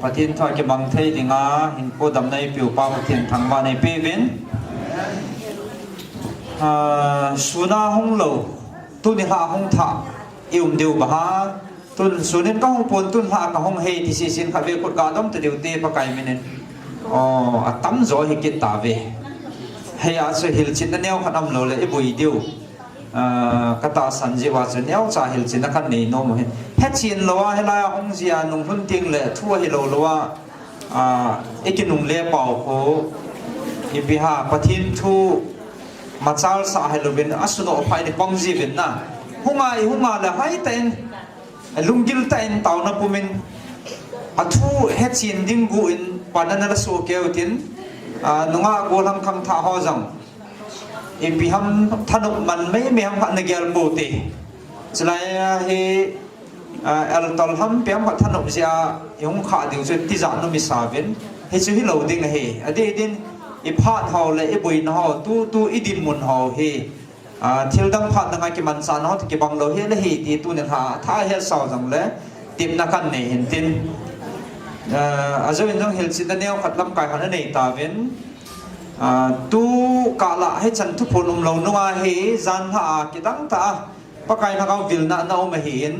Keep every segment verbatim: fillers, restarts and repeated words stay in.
Pathen thu a kimang thei dinga hinkho damna eipeu pa Pathen thangvah in eipeuvin. Ah, sun a hung lou, tuni lha hung thah, i um diu bang ham. Tun sun in kahung pon, tun lha kahung hi ti seh seh in khatvei khut ga dom ta diu te Pakai min in. Oh, atamjo hi kit tauve. Hia chu hilchetna neo khat umlou le i boi diu. Ah, ka tahsan jeh uva chu neocha hilchetna kanei nom u ahi. Hechen lou a hilai a hung jia nung lhun teng le thu ahi lou lou a, ah, i kinungle pau khu ipi ham, Pathen thu machal sah hilouvin, asunoh pha in i pang jiuvin na. Hung a i hung a le hoitah in, lunggil tah in taona pum in, athu hechen ding guh in pan ana la soh keu tin, ah, nungah gollhang khangthah ho jong ipi ham thanop man mai mai ham khat na gel pou te. Chulai a hi, ah, eltol ham ipi ham khat thanop jeh a i hung khah diu chu tijat nom i sa uvin. Hichu hilou ding ahi. Adeh din i phat ho le i boina ho, tutu i dinmun ho hi, ah, thildang phat dang a kimanchahna ho toh kibang lou hel ahi ti tuni lha a thah hetsah u jong le tepna kanei hin tin. Ah, ajou in jong hilchetna neo khat lamkai khat anei tauvin. Ah, tu kah lah hichan thuphon umlou nung a hi jan lha a kidang tah a Pakai lhagao vilna ana um ahin.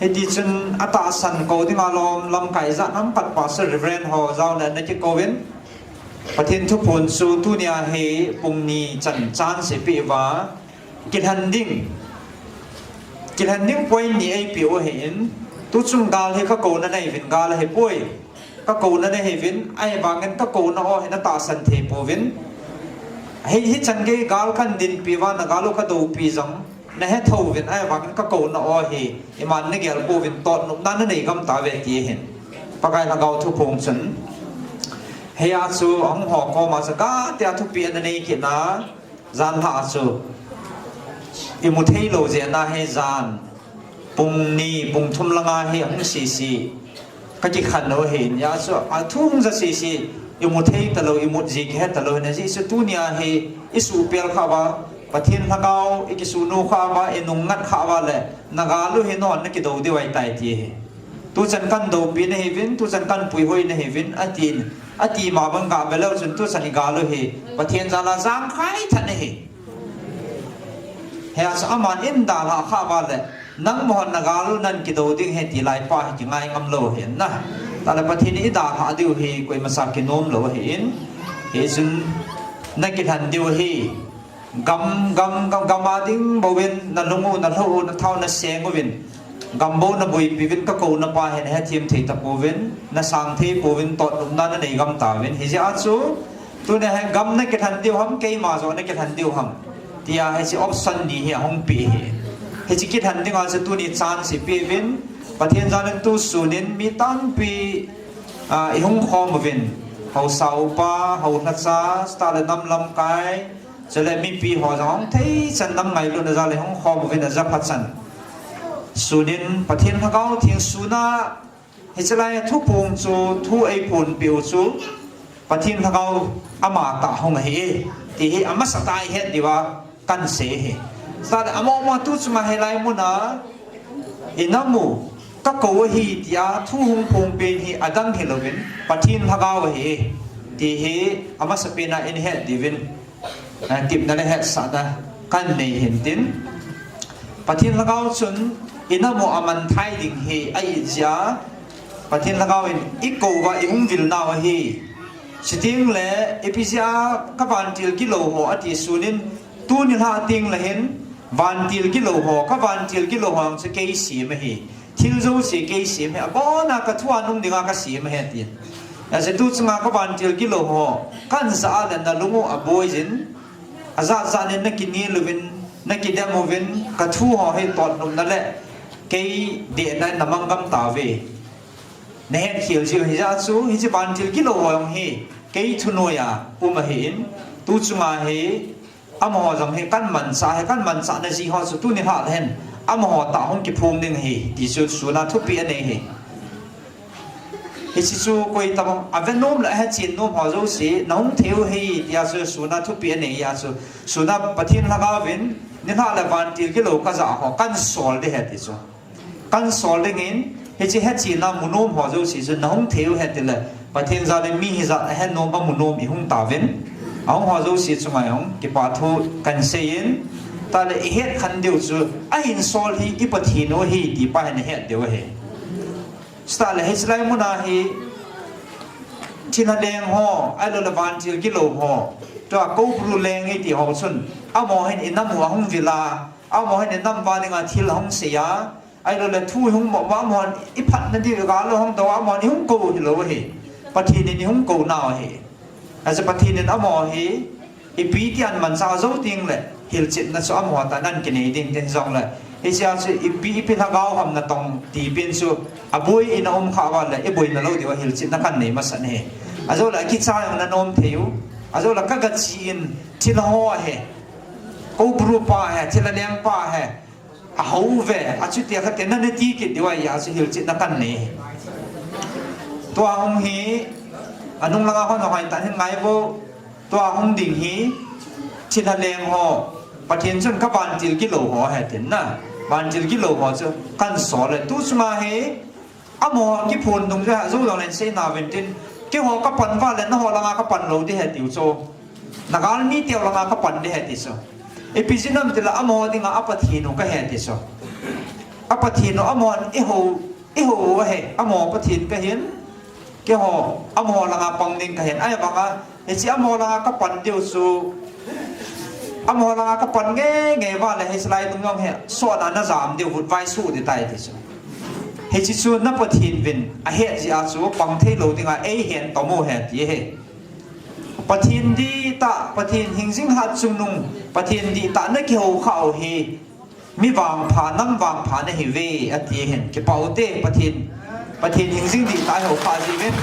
Hiti chun atahsan kou dinga lom lamkai jat ham khat Pastor Reverend ho jao le ana kikouvin. Pathen thuphon chu tunia hi pung ni chan chance eipeh uva, kilhen ding, kilhen ding point ni eipeh u ahin. Tuchung gal hi ka kouna nahiuvin, gal ahipoi. Ka kouna nahiuvin, ahivangin ka kouna ho hi na tahsan thei pouvin. Hi, hichan gei gal kan dinpi uva, na gal u ka doupi jong na hetho uvin, ahivangin ka kouna ho hi iman na gel pouvin, totnopna nanei gam tauve ti ahin. Pakai lhagao thuphon chun. Hia chu ahung ho koma chu katia thupeh ana nei kit na, jan lha a chu imu thei lou jeh a hi jan pung ni, pung thum langa hi ahung sese ka kikhen u ahin, hia chu athu hung ja sese, imu thei talou, imut ji kihe talou ahin, ajeh chu tunia hi i suhpel khah uva, Pathen lhagao i kisuhnu khah uva, i nungngat khah uva le, na gal u hi nangho na kidou diu ahitai ti ahi. Tuchan kan doupi nahiuvin, tuchan kan puihoi nahiuvin, atin, ati ma bang gah ve leu chun tuchan i gal u hi Pathen jal a jangkhai tha nahi. Hia chu aman eidalhah khah uva le, nangma hon na gal u nan kidou ding ahi ti laipa hi kingai ngam lou ahin na. Tale Pathen in eidalhah diu hi koimacha kinom lou ahin. Hichun na kilhen diu ahi. Gam, gam, gam, gam a ding bouvin, na lung u, na lhou u, na tha u, na seng uvin. Gam bou na boipi uvin, ka kouna pa hi na hethem thei tapouvin, na sang thei pouvin, totnopna nanei gam tauvin. Hijeh a chu, tunia hi gam na kilhen diu ham, keima joh na kilhen diu ham, tia hiche option ni hi ahung peh ahi. Hiche kilhen dinga chu tuni chance eipeh uvin, Pathen jal in tusun in mi tampi, ah, i hung khom uvin. Haosa upa, haolhacha, chutah le nam lamkai, chule mipi ho jong hung thei chan, nam ngailutna jal in hung khom uvin, aja pha chan. Sun in Pathen lhagao theng sun a, hiche lai a thuphon chu, thu eiphonpeh u chu Pathen lhagao amatah hung ahi e, ti hi amasatah a i het diuva kan sei ahi. Chutah le amaho tuchunga hilai muna i namu, ka kou ahi tia thu hung phongpen hi adang hilouvin, Pathen lhagao ahi e, ti hi amasapen a i het diuvin, eh, tepna le hetsahna kan nei hin tin. Pathen lhagao chun i namu amanthai ding hi a-it jeh a, Pathen lhagao in i kou uva i hung vil nau ahi. Chuteng le, ipi jeh a ka vantil gilou ho ati sun in, tuni lha teng le hin, vantil gilou ho, ka vantil gilou ho jong chu kei sem ahi. Thil jouse kei sem ahi, abona ka thu a nung dinga ka sem ahi, ati. Ajeh chu tuchunga ka vantil gilou ho, kan ja a le na lung u aboi jin, ajat jat in na kinel uvin, na kidem uvin, ka thu ho hi totnopna le kei dehna in na mang gam tauve. Na hetkhel jiu ahi jeh a chu, hiche vantil gilou ho jong hi kei thunoi a um ahin, tuchunga hi amaho jong hi kan manchah ahi, kan manchahna jeh ho chu tuni lha le hin amaho tah hung kiphong ding ahi, ti chu sun a thupeh anei ahi. Hiche chu koi tabang a ve nom le a hechen nom ho jouse, na hung thei u ahi, tia chu sun a thupeh anei a chu, sun a Pathen lhagao vin, nilhah le vantil gilou ka jah ho, kan sol ding ahi ti chu. Kan sol ding in, Hiche hetchenna munom ho jouse chu nahung thei u ahi tile, Pathen jal in mi hijat ahet nom a munom ihung tauvin. Ahung ho jouse chunga jong kipa thu kahin seiyin. Tale ihet khen diu chu, ahinsol hi i Pathen u ahi ti pa hi nahet diu ahi. Chutale hiche lai muna hi thilha leng ho, ahilouleh vantil gilou ho, tua Koubru leng iti ho chun, amaho hin inam u ahung vil a, amaho hin inam uva dinga thil ahung sei a, ahilouleh thu ihung mo uva, amahon iphatna diu igal u ahung dou a, amahon ihung kou hilou ahi. Pathen in ihung kou nau ahi. Achu Pathen in amaho hi ipi ti amanchah jou tengle hilchetna chu amaho tah in ahin kinei ding tin jongle, hichea chu ipi ipi lhagao ham natong ti pen chu aboi in aum khah uva le iboina lou diu a hilchetna kahin nei masa ahi. Ajoule akicha jong nanom thei u. Ajoule kagache in thilha ho ahi, Koubru pa ahi, thilha leng pa ahi, ahou uve, achutia khat te nana ti kit diu ahi, achu hilchetna kahin nei. Tua hung hi, anung langa hon hoitah in hin ngai uvo, tua hung ding hi, thilha leng ho, Pathen chun kavantil gilou ho ahi tin na, vantil gilou ho chu kahin sol e. Tu chunga hi, amaho kiphon dung chu ajou jongle sei nauvin tin, keiho kapan uva le naho langa kapan lou ding ahi tiu chu. Nagalmi teu langa kapan ding ahi ti chu. Ipi jeh ham tile amaho dinga a Pathen u kahi ti chu. A Pathen u amahon ihou, ihou u ahi, amaho Pathen kahin, keiho amaho langa pang ding kahin. Ahivanga hiche amaho langa kapan diu chu, amaho langa kapan ngeingei uva le hiche lai dung jong hi sotna najam diu, vutvai soh ding tai ti chu. Hiche chu na Pathen uvin ahet jeh a chu pang thei lou dinga eihen tom u ahi ti ahi. Pathen dihtah, Pathen hingjing hatchungnung, Pathen dihtah nakihou khah u hi mi vangpha, nam vangpha nahiuve ati ahin. Kipah ute, Pathen, Pathen hingjing dihtah ihou khah jeh uvin.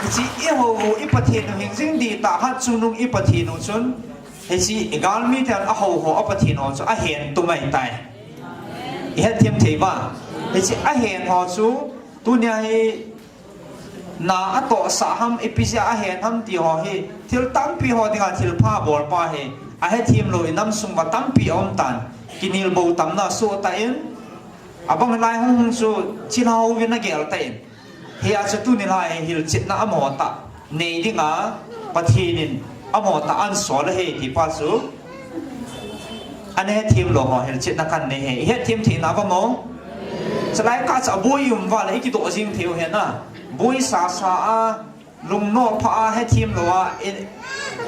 Hiche ihou u i Pathen u hingjing dihtah hatchungnung i Pathen u chun, hiche igalmi ten ahou ho a Pathen ho chu ahen tum ahitai. Ihet them thei uva. Hiche ahen ho chu tunia hi na atohsah ham, ipi jeh a ahen ham ti ho hi, thil tampi ho dinga thilpha bolpa hi, ahethem lou inam sung uva tampi aum tan, kinelbou tamna soh tan, abang lai hung hung chu thilha houvin agel tan. Hia chu tuni lai hilchetna amaho tah nei dinga Pathen in amaho tah ahin sol ahi ti pa chu ana hethem lou ho hilchetna kahin nei ahi. Ihet them thei nauva mo? Chulai kah chu aboi um uva le ikidoh jing thei u ahi na. Boi sasa a, lungnoh phah a, hethem lou a, i,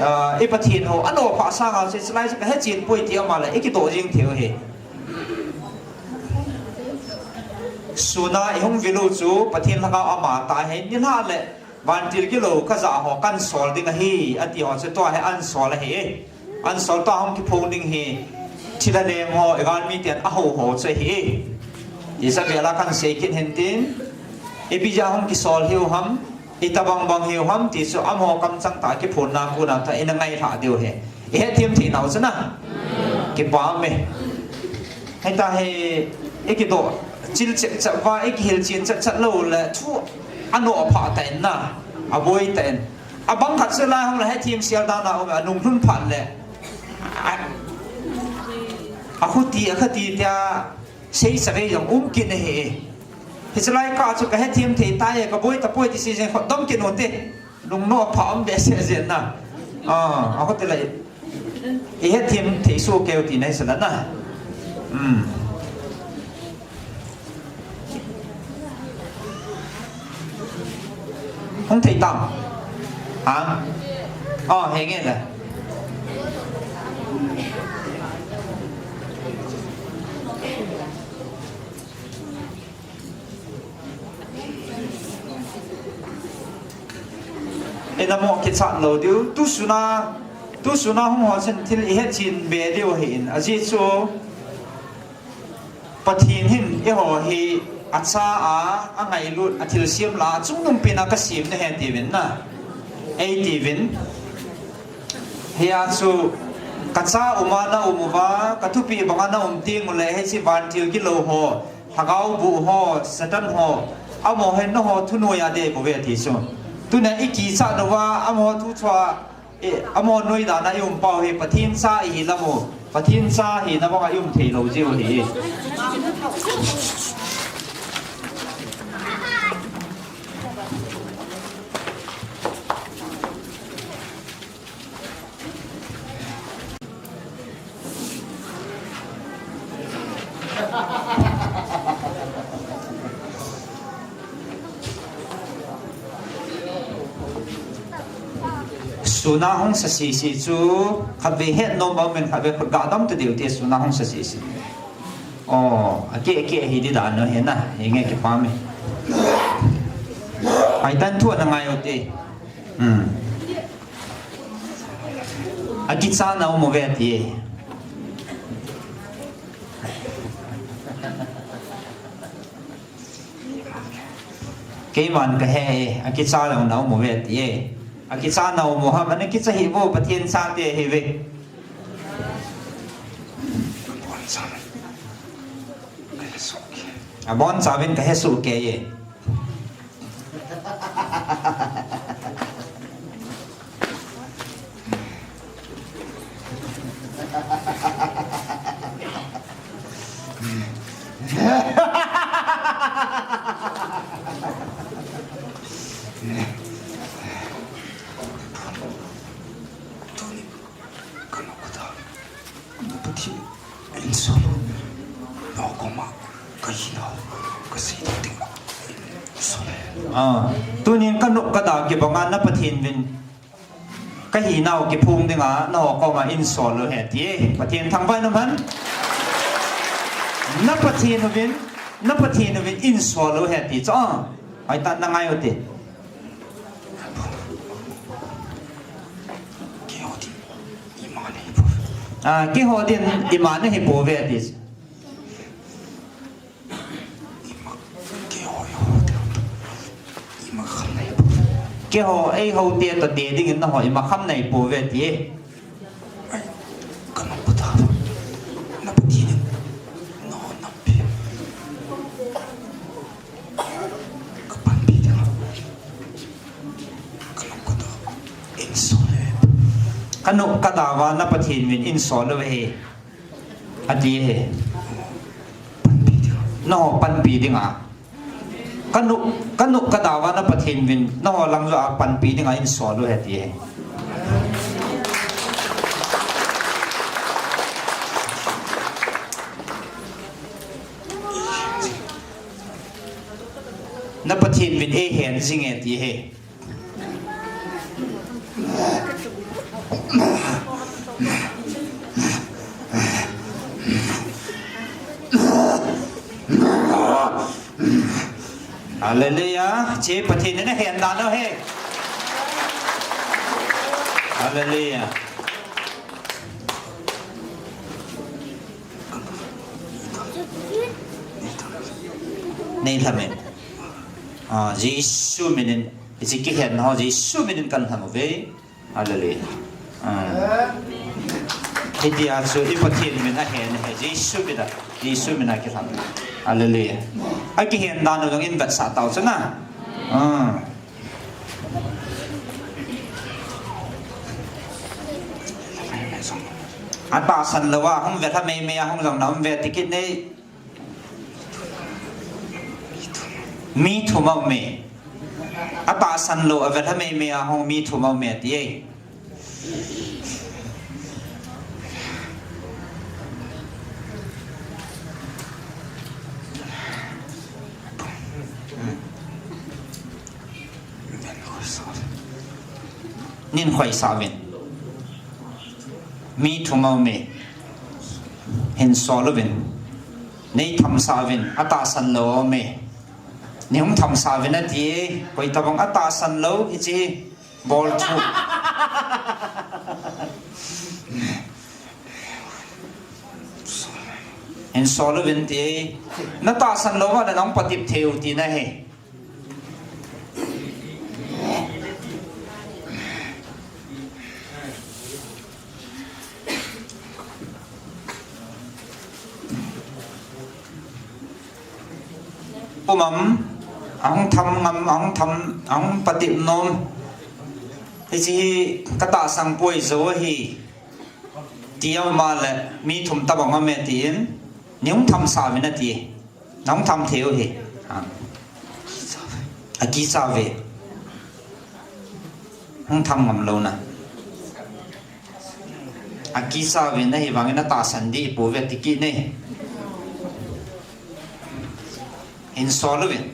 ah, i Pathen ho anoh phah sanga chu chulai chu kahet chen poi ti ama le ikidoh jing thei u ahi. Suna ihung vil u chu Pathen lhagao amatah ahi, nilhah le vantil gilou kajah ho kahin sol ding ahi, ati ho chu tua hi ahin sol ahi. Ahin sol tua hung kiphong ding hi thilha leng ho, igalmi ten ahou ho chu ahi. Isabella kahin sei kit hin tin, ipi jeh a hung kisol hiu ham, itobang bang hiu ham ti chu amaho kamchang tah kiphonna kona tah ina ngailhah diu ahi. Ihet them thei nau chu na. Kipah e. Hita hi, ikidoh chil chep chep uva, ikihil chen chet chet lou le thu anoh phah tan na, aboi tan. Abang khat chu lai hung le hethem sel dan a um e, anung lhun phat le, a, akhuti, akhati tia sei savei jong um kit ahi. Hiche lai kah chu kahethem thei tai, kaboi tapoi ti sei jeng khut dom kit un te. Lungnoh phah um behseh jeng na. Ah, akhuti le. Ihet them thei soh keu tina hi sala na. Hmm. Hung thei tam? Ha? Oh, henge la. Ina mo kichat lou diu, tu suna, tu suna hung ho chun thil ihet chen be diu ahin, ajeh chu Pathen hin eiho hi acha a, angailut, athilsem lah a, chungnung pen a kasem nahi tiuvin na. Eitiuvin. Hia chu kacha uma naum uva, kathupeh banga naum teng ule, hiche vantil gilou ho, lhagao boh ho, Satan ho, amaho hin nangho thunoi a dei bouve ti chu. Tunia ikichat uva, amaho thu chua, E, amaho noi dan a i um pau hi Pathen cha ihi lam u, Pathen cha hina banga i um thei lou jiu ahi. Suna hung sa sisi chu khatvei het nom bang min khatvei khut ga dam ta diu ti suna hung sa sisi. Oh, aki, aki, hi di dan no hi na, hi nge kipah mi. Ai tan thu na ngai u ti. Hmm. Akicha na um uve ti. Keiman kahe, akicha na um uve ti. Akicha na um u ham, ana kicha hi vo, Pathen chate hi ve. Abon chavin kahe soh kei e. Tuni, kanu kata, na Pathen in solo, na koma, ka hina, ka sei ding, solo. Ah, tunin kanu kata kibanga na Pathen vin, ka hina kiphong dinga, na koma in solo he ti. Pathen thangvah in um hen. Na Pathen vin, na Pathen vin in solo he ti. Cha, ai ta na ngai u ti. Ah, keiho din ima nahi pouve ti. Keiho, eiho te toh te dingin nangho ima kham nahi pouve ti. Kanu kata uva na Pathen vin in solo he. Ati he. Nangho panpi dinga. Kanu, kanu kata uva na Pathen vin, nangho lang joh a panpi dinga in solo he ti he. Na Pathen vin eihen jing e ti he. Hallelujah. Che Pathen in ahen dan u he. Hallelujah. Nei lhamin. Ah, Jesu minin, hiche kihen ho Jesu minin kan lham uve. Hallelujah. Ah. Hitia chu i Pathen min ahen he, Jesu mina, Jesu mina kilham. Hallelujah. Akihen dan u jong in vetsah tau chu na. Ah. Atahsan lou a hung ve lha meimei a hung jong na um ve ti kit nei. Mi thum a um e. Atahsan lou a ve lha meimei a hung mi thum a um e ti e. Nei khoisah uvin. Mi thum a um e. Hin sol uvin. Nei thamsah uvin. Atahsan lou a um e. Nei hung thamsah uvin ati e. Koi tabang atahsan lou hiche bol thu. Hin sol uvin ti e. Na tahsan lou a le nang patep thei u tina ahi. Um am, ahung tham ngam, ahung tham, ahung patep nom. Hiche hi katahsan poi jou ahi. Ti a um a le, mi thum tabang a um e tin, nei hung thamsah uvin ati. Nang tham thei u ahi. Ha. Akicha ve. Hung tham ngam lou na. Akicha ve na hi vangin atahsan dih pouve ti kit ne. Hin sol uvin.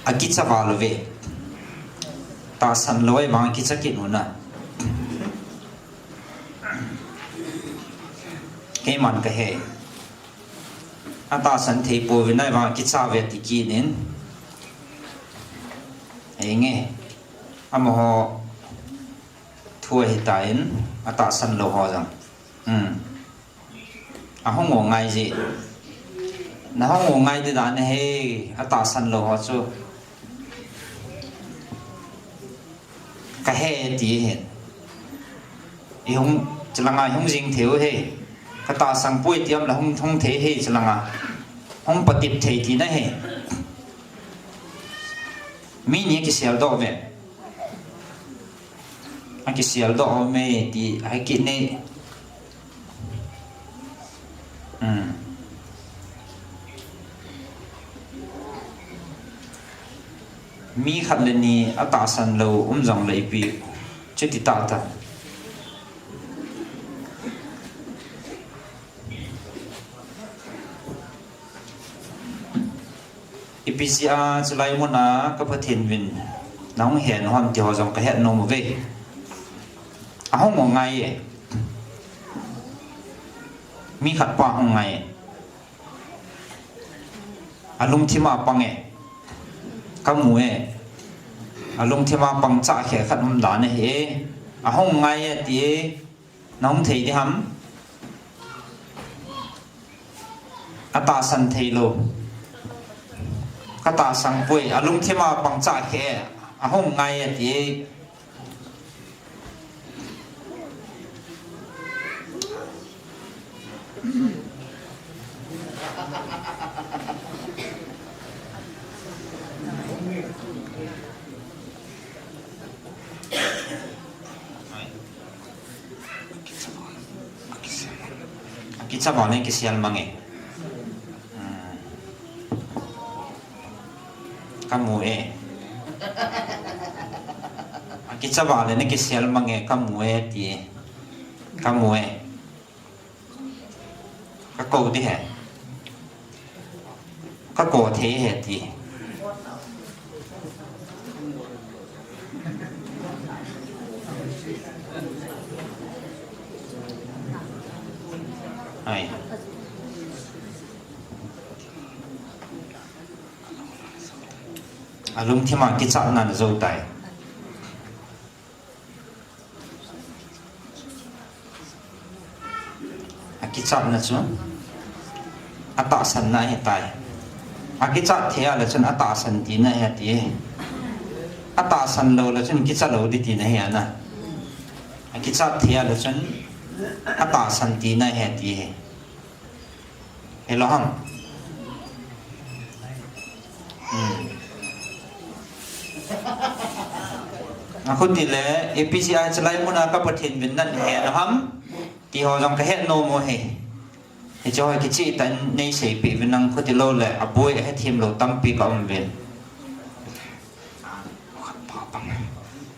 Akicha val uve. Tahsan lou ahivang kicha kit u na. Keiman kahe. Atahsan thei pouvin ahivang kicha ve ti kit in. Henge. Amaho thu ahitan, atahsan lou ho jong. Hmm. Ahung u ngai ji. Nahung u ngai di dan ahi, atahsan lou ho chu. Kahe ti hin. Ihung, chulanga ihung jing thei u hi. Katahsan poi ti um le hung, hung thei hi chulanga. Hung patep thei tina hi. Mi ni kisel doh ve. Akisel doh uve ti, ahi kit ne. Hmm. Mi khat le ni atahsan lou um jong le ipi. Chuti tah tah. Ipi jeh a chulai muna ka Pathen vin nahung hen ham ti ho jong kahet nom uve. Ahung u ngai e. Mi khat pa hung ngai e. Alungthim a pang e. Kamu e. Alungthim a pang chah khe khat um dan ahi e. Ahung ngai e ti e. Nahung thei di ham? Atahsan thei lou. Katahsan poi, alungthim a pang chah khe, ahung ngai e ti. Akicha val le kisel mang e. Hmm. Kamu e. Akicha val le kisel mang e, kamu e ti. Kamu e. Kakou di he. Kakou thei he ti. Ai. Alungthim a kichatna ana jou tai. Akichatna chu atahsanna ahitai. Akichat thei a le chun atahsan tina ahi ati. Atahsan lou le chun kicha lou di tina ahi ana. Akichat thei a le chun atahsan tina ahi ati. Hello ham. Hmm. Akhuti le, ipi jeh a chulai muna ka Pathen vin nahet ham. Ti ho jong kahet nom u hi. Hiche ho kicheh tah in nei seipeh uvin lang khuti lou le, aboi ahethem lou tampi ka um uvin.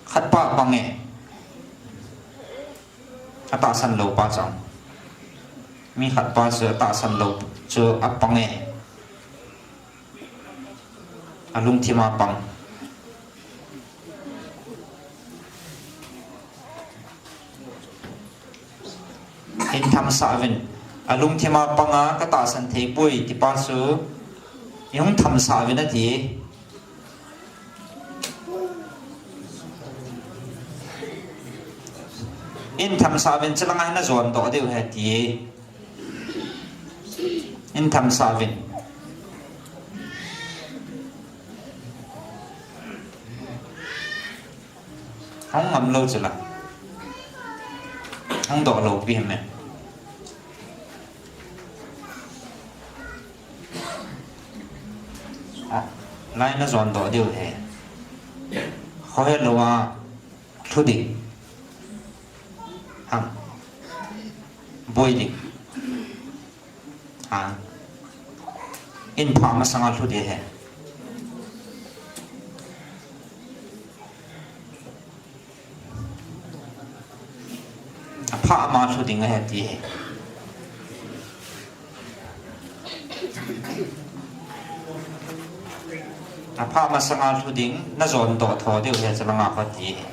Khat pa pang e. Atahsan lou pa chang. Mi khat pa chu atahsan lou chu apang e. Alungthim a pang. Hin thamsah uvin. Alungthim a pang a katahsan thei poi ti pa chu. Ihung thamsah uvin ati. Hin thamsah uvin, chulanga hin ajon doh diu ahi ati. Hin thamsah uvin. Hung ngam lou chula. Hung doh lou pi ham e. Lai na jon doh diu ahi. Khohelou a lhu ding. Hang. Boi ding. Hang. In pha masanga lhu ding ahi. Apha ama lhu ding ahi ti ahi. Apha masanga lhu ding, na jon doh tho diu ahi, chalanga kho ti ahi.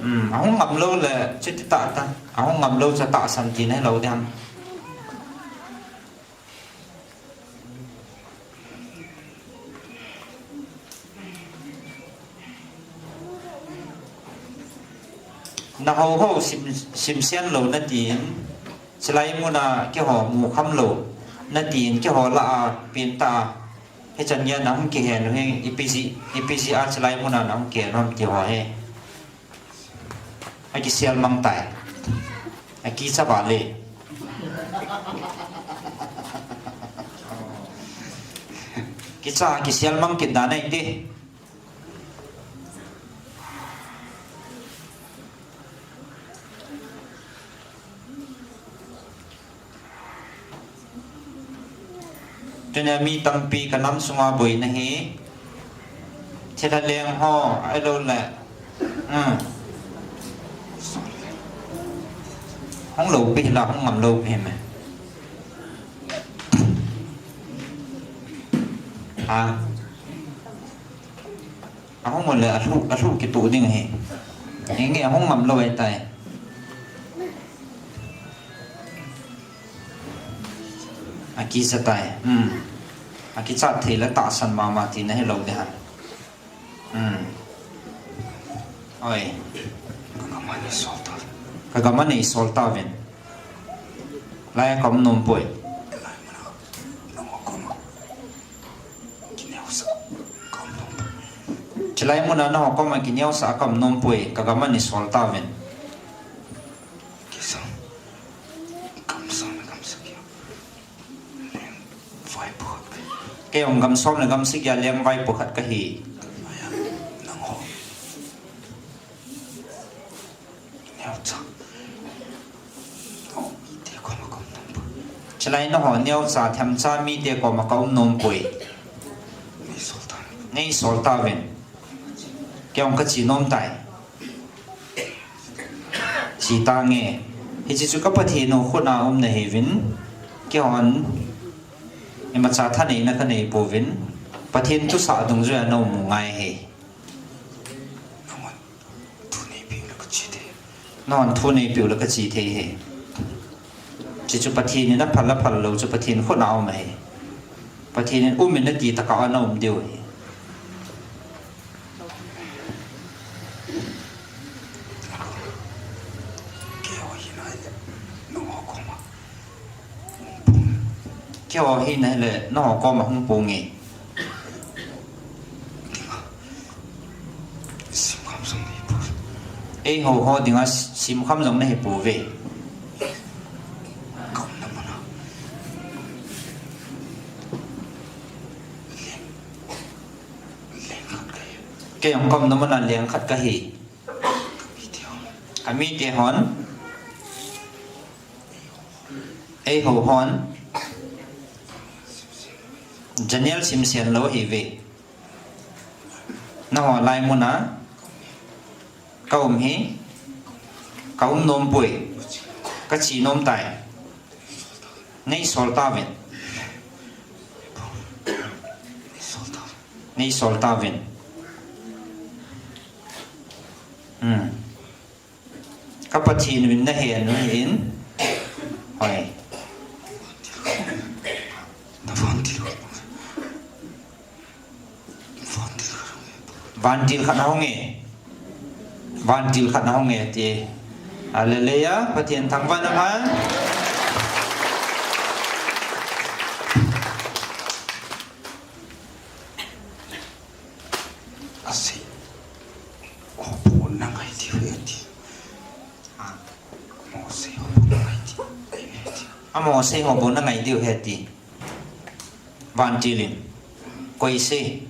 Um, ahung ngam lou le, chuti tah tah. Ahung ngam lou chu tahsan tina hilou ding ham. Na hou hou sim, simsen lou na tin, chilai muna keiho mu kham lou na tin, keiho lah a penta, hichan geiya na hung kihen u hi, ipi jeh, ipi jeh a chilai muna na hung kihen u ham ti ho hi. Akisel mang tai. Akicha vale. Kicha, akisel mang kit dan ahi ti. Tunia mi tampi ka nam sunga boina hi. Thilha leng ho, ahilou le. Hmm. Hung lou pi hila, hung ngam lou pi hi me. Ha. Ahung le alhu, alhu kituh ding ahi. Inge ahung ngam lou ahitai. Akicha tai. Hmm. Akichat thei le tahsan mama tina hilou ding ham. Hmm. Oi. Ka gam a nei sol tauvin. Lai a ka um nom poi. Chilai muna nangho koma kineosah a ka um nom poi, ka gam a nei sol tauvin. Kei jong gam som le gam sagi a leng vai pakhat kahi. Kei jong gam som le gam sagi a leng vai pakhat kahi. Nangho. Neocha. Chilai nangho neocha themcha mite koma ka um nom poi. Nei sol tauvin. Kei jong ka che nom tai. Che tange. Hiche chu ka Pathen u khut a um nahiuvin. Keihon imacha thaneina ka nei pouvin. Pathen thusah dungjuia na um u ngai ahi. Nangho thu neipeh u le ka che thei ahi. Hiche chu Pathen in aphal aphal lou chu Pathen khut a um ahi. Pathen in um in ati tah a na um diu ahi. Keiho hi nahile nangho koma hung ponge. Eiho ho dinga simkham jong nahi pouve. Kei jong ka umna muna leng khat kahi. Ka mite hon, eiho hon, Daniel Simsen lou ahiuve. Nangho lai muna ka um hi, ka um nom poi, ka che nom tai. Nei sol tauvin. Nei sol tauvin. Hmm. Ka Pathen uvin nahen u ahin. Hoi. Vantil khat ahung e. Vantil khat ahung e ti. Hallelujah. Pathen thangvah in umhen. Asei. Amaho sei ho bou na ngai diu ahi ati. Vantil in. Koi se.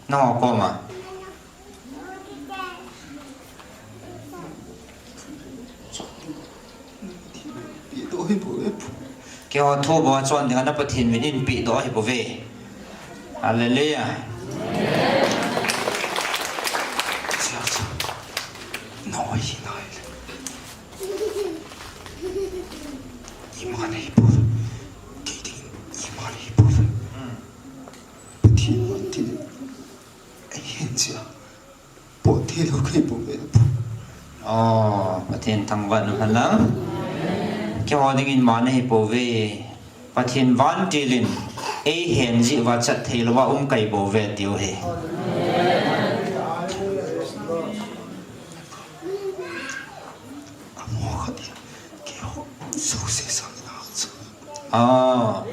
Nangho koma. Keiho thu bou chon dinga na Pathen min in pehdoh ahi bouve. Hallelujah. Nangho hi nai le. Ima nei bou. Kei ding ima nei bou. Pathen vantil in eihen jeh a. Pot thei lou kahi bouve. Oh, Pathen thangvah in umhen lang. Keiho dingin ima nei bouve. Pathen vantil in eihen jeh uva chat thei louva um kahi bouve tiu ahi. Amo khat in keiho jouse sangin ahahsa. Ah.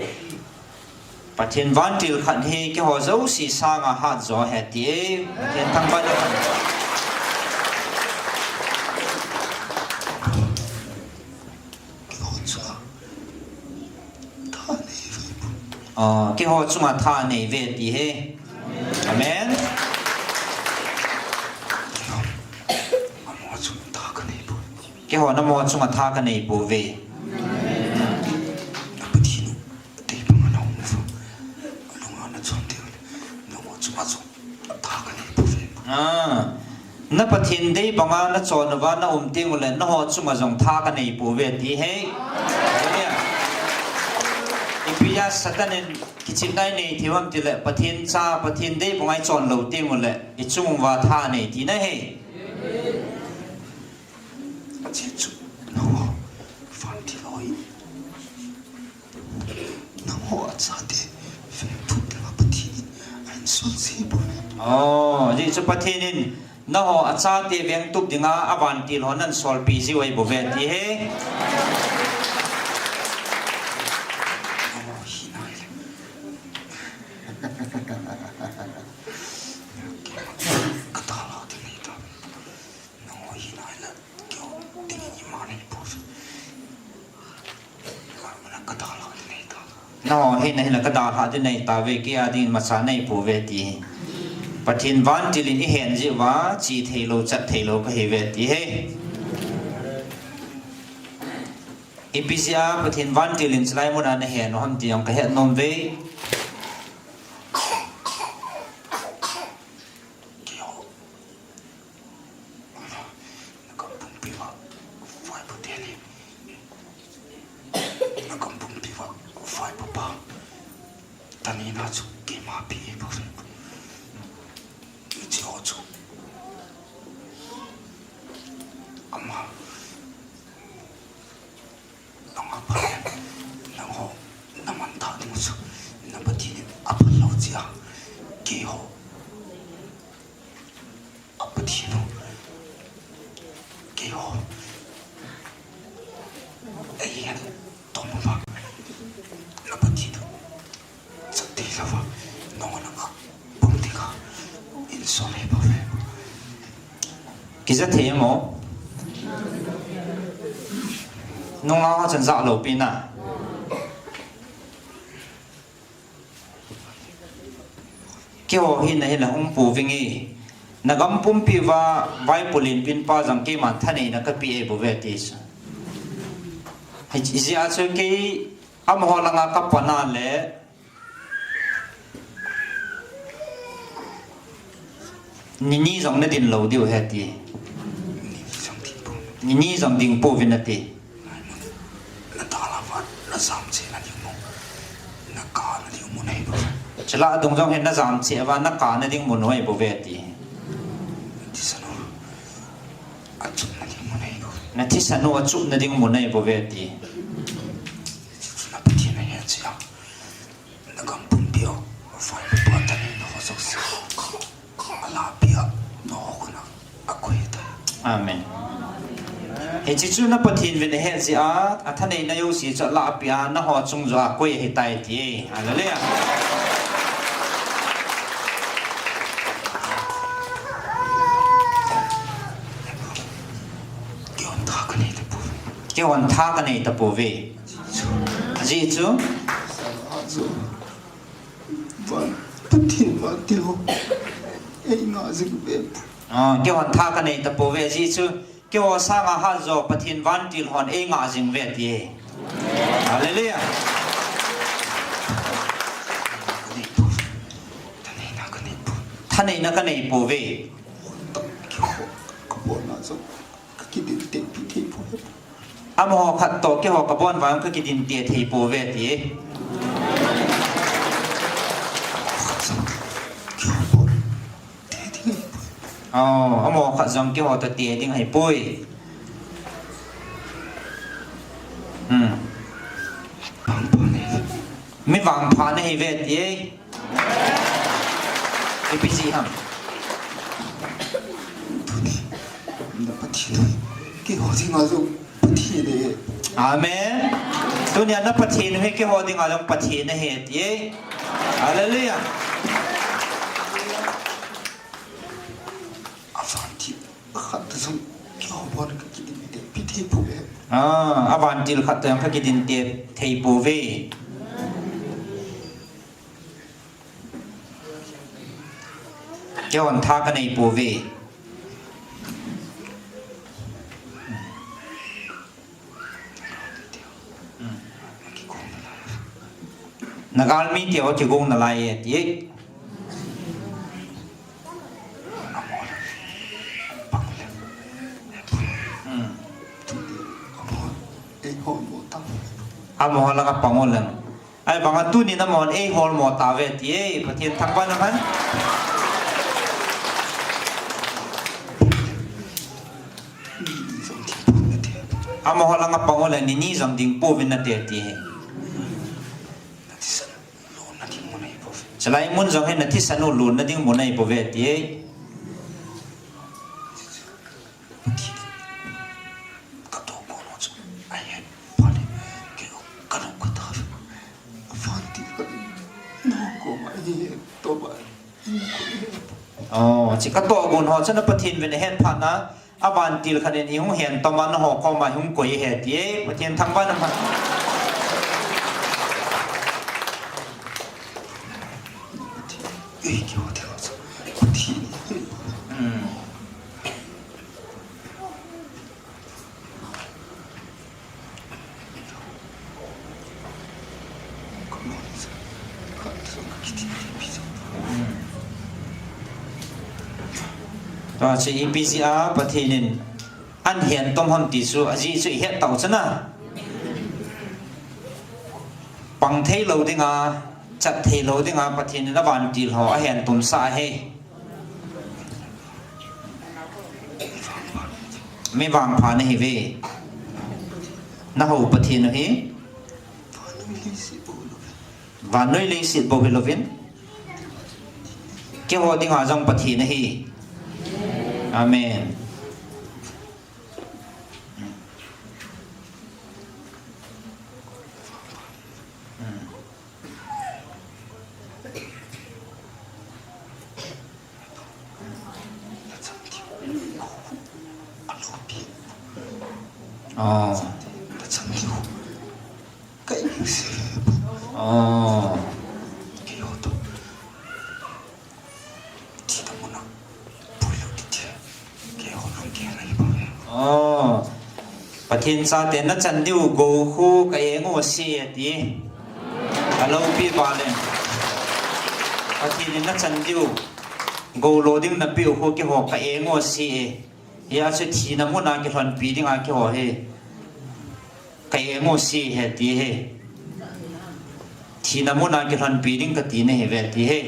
Pathen vantil khat hi keiho jouse sanga hatjo ahi ti e. Pathen thangvah in. Keiho chunga tha nei ve. Ah, keiho chunga tha nei ve ti ahi. Amen. Keiho, namo chunga tha kanei pou. Keiho namo chunga tha kanei pouve. Pathen u, tei banga na um uva. Alunga na chon teng ule, namo chunga jong tha kanei pouve. Ah. Na Pathen dei banga na chon uva na um teng ule, nangho chunga jong tha kanei pouve ti ahi. Hallelujah. Ipi jeh a Satan in kichepna inei thei u ham tile, Pathen cha, Pathen dei banga ichon lou teng ule, ichung uva tha nei tina ahi. Ajeh chu, nangho vantil ho hi, nangho achate vengtup dinga Pathen in ahin sol ji bouve. Oh, ajeh chu Pathen in nangho achate vengtup dinga avantil ho nahin solpeh jiu ahi bouve ti ahi. Nangho hi nai le. Ka dalha ding ahi tai. Nangho hi nai le, keiho dingin ima nei pouve. Ka dalha ding ahi tai. Nangho hi nai le ka dalha ding ahi tauve, kei a dingin imacha nei pouve ti. Pathen vantil in eihen jeh uva, che thei lou, chat thei lou kahiuve ti ahi. Ipi jeh a Pathen vantil in chulai muna nahen u ham ti jong kahet nom uve. Keiho. Na gam pumpi uva vaipo teni. Na gam pumpi uva vaipo pa. Tani na chu keima pi e bouve. Hiche ho chu. Ama. Nang aphal, nangho, na manthah ding u chu, na Pathen in aphal lou jeh a, keiho, a Pathen u, keiho, eihen tom uva, na Pathen u. Chate louva, nangho nanga pum ding a, insol ahi bouve. Kija thei mo? Nungah ho chun ja lou pi na. Keiho hi nahi la hung pu vinge. Na gam pumpi uva, vaipo lenpin pa jong keiman thaneina kapeh ahi bouve ti chu. Hijeh a chu kei amaho langa kapan a le, Nini jong nadin lou diu ahi ti. Nini jong ding pouvin ati. Chule adung jong hin najam cheh uva nakah nading mun ahi bouve ati. Nathisan u achupna ding mun ahi bouve ati. Nagam pumpi a, vaipo pa thaneina ho jouse, alahpeh a, nangho khut a akoi tai. Amen. Hiche chu na Pathen vin ahet jeh a, athaneina jouse chu alahpeh a, nangho chung joh a akoi ahitai ti. Hallelujah. Keihon tha kanei tapouve. Keihon tha kanei tapouve. Ajeh chu. Van, Pathen vantil ho ei ngah jing ve. Ah, keihon tha kanei tapouve, ajeh chu keiho sanga hatjo Pathen vantil hon ei ngah jing ve ti. Hallelujah. Thaneina kanei pouve. Amaho khat toh keiho kabon vang kakidinte thei pouve ti. Oh, amaho khat jong keiho toh te ding ahipoi. Hmm. Mi vangpha nahi ve ti. Ipi jeh ham? Tuni, na Pathen u hi keiho dinga jong Pathen ahi. Amen. Tunia na Pathen u hi keiho dinga jong Pathen ahi ti. Hallelujah. Avantil khat jong keiho bon kakidinte pi thei pouve. Ah, avantil khat jong kakidinte thei pouve. Keihon tha kanei pouve. Na galmi teho kigong nalai e ti. Hmm. Amaho langa pang uleng. Ahivanga tunin amahon ei holmo tauve ti e, Pathen thangvah in umhen. Amaho langa pang uleng nini jong ding pouvin nate ti e. Chulai mun jong hi nathisan u lonna ding mun ahibouve ti e. Oh, hiche katoh gon ho chu na Pathen vin ahet phat na, avantil khat in eihung hen toma naho koma eihung koi ahi ti e, Pathen thangvah in umhen. Hmm. Tua chu ipi jeh a Pathen in ahin hen tom ham ti chu, ajeh chu ihet tau chu na. Pang thei lou dinga, chat thei lou dinga Pathen in avantil ho ahin tomsah ahi. Mi vangpha nahiuve. Nahou Pathen u hi vannoi leiset bou hilouvin, keiho dinga jong Pathen ahi. Amen. Oh. Oh. Oh. Pathen chate nachan diu gou khu ka eng u ase ati. Aloupi vale. Pathen in nachan diu gou lo ding napeh u khu keiho ka eng u ase. Hia chu thina muna kilhonpi dinga keiho hi ka eng u ase he ti he. Thina muna kilhonpi ding kati nahiuve ti he.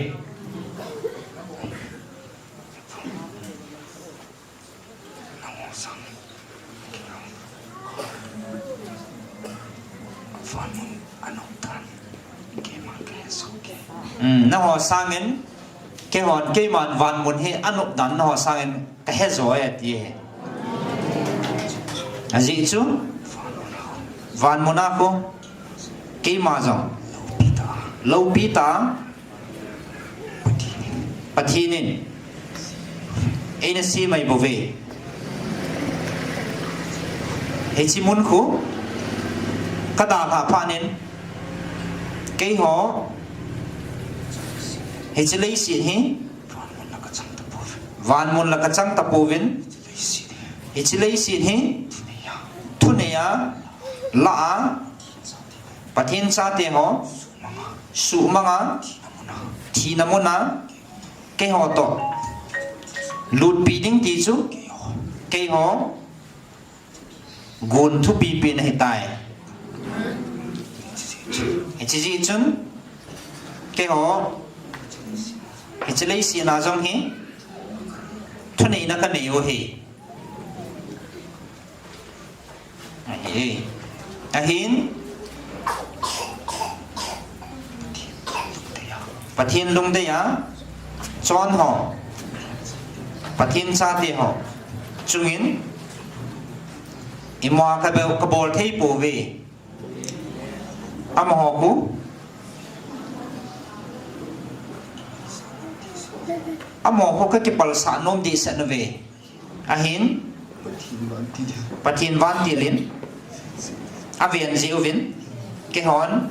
Hmm, nangho sangin, keihon, keiman vanmun hi anop dan nangho sangin kahe jo e ti he. Ajeh chu, vanmun a khu, keima jong, loupi ta, Pathen in eina sem ahibouve. Hiche mun khu kadalhah phat in keiho Hiche leiset hi vanmun la kachang tapouvin, hiche leiset hi thunei a, la a, Pathen chate ho suhmang a, thina mun a keiho toh lutpi ding ti chu keiho gon thupipen ahitai. Hiche jeh chun keiho hiche leiset a jong hi thuneina kanei u ahi. Ahi. Ahin, Pathen lungdei a chon ho, Pathen chate ho chungin ima kabol, kabol thei pouve. Amaho khu, amaho khu kakipalsah nom dehset uve. Ahin, Pathen vantil in aven jeh uvin, keihon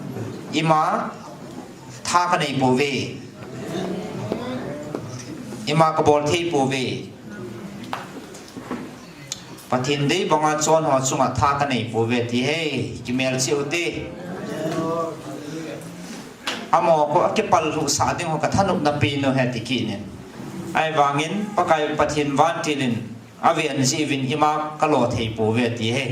ima tha kanei pouve, ima kabol thei pouve. Pathen dei banga chon ho chunga tha kanei pouve ti hi kimelchih ute. Amaho khu akipal lhuhsah ding ho kathanopna pen u ahi ti kit in. Ahivangin Pakai Pathen vantil in aven jeh uvin ima kalo thei pouve ti ahi.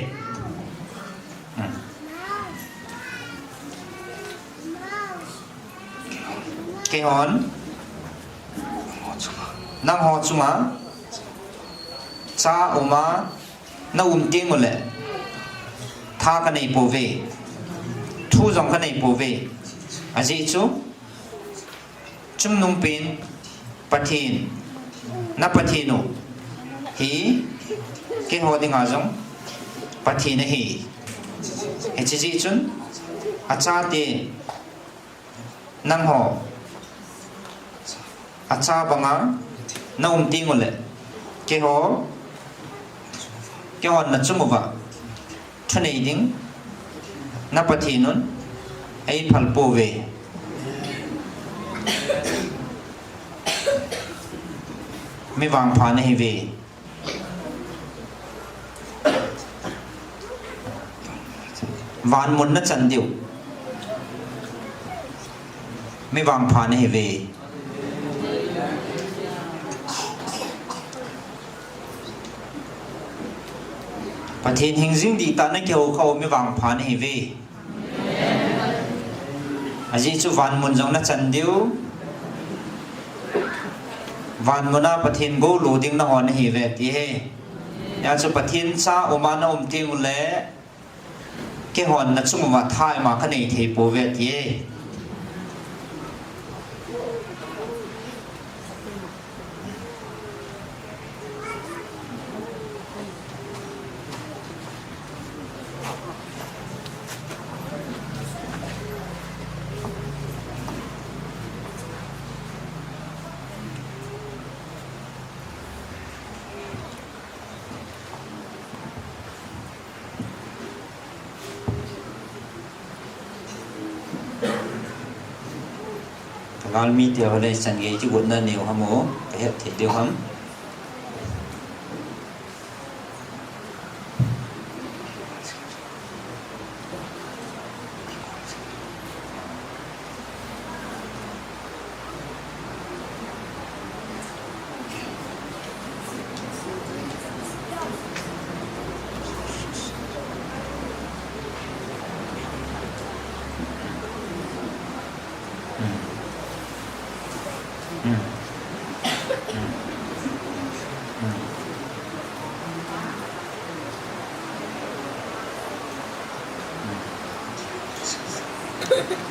Keihon nangho chunga cha uma na um teng uleh tha kanei pouve, thu jong kanei pouve. Ajeh chu chungnungpen Pathen, na Pathen u hi keiho dinga jong Pathen ahi. Hiche jeh chun achate nangho acha banga na um teng uleh keiho, keihon nachung uva thunei ding na Pathen un eiphal pouve. Mi vangpha nahiuve. Vanmun nachan diu mi vangpha nahiuve. Pathen hingjing dihtah a nakihou khah u mi vangpha nahiuve. Ajeh chu vanmun jong nachan diu, vanmun a Pathen gou lo ding naho nahiuve ti ahi. Hijeh chun Pathen cha uma na um teng uleh keihon nachung uva tha ima kanei thei pouve ti ahi. Ka galmite ho le chan gei kigotna neo ham o, ka het thei diu ham.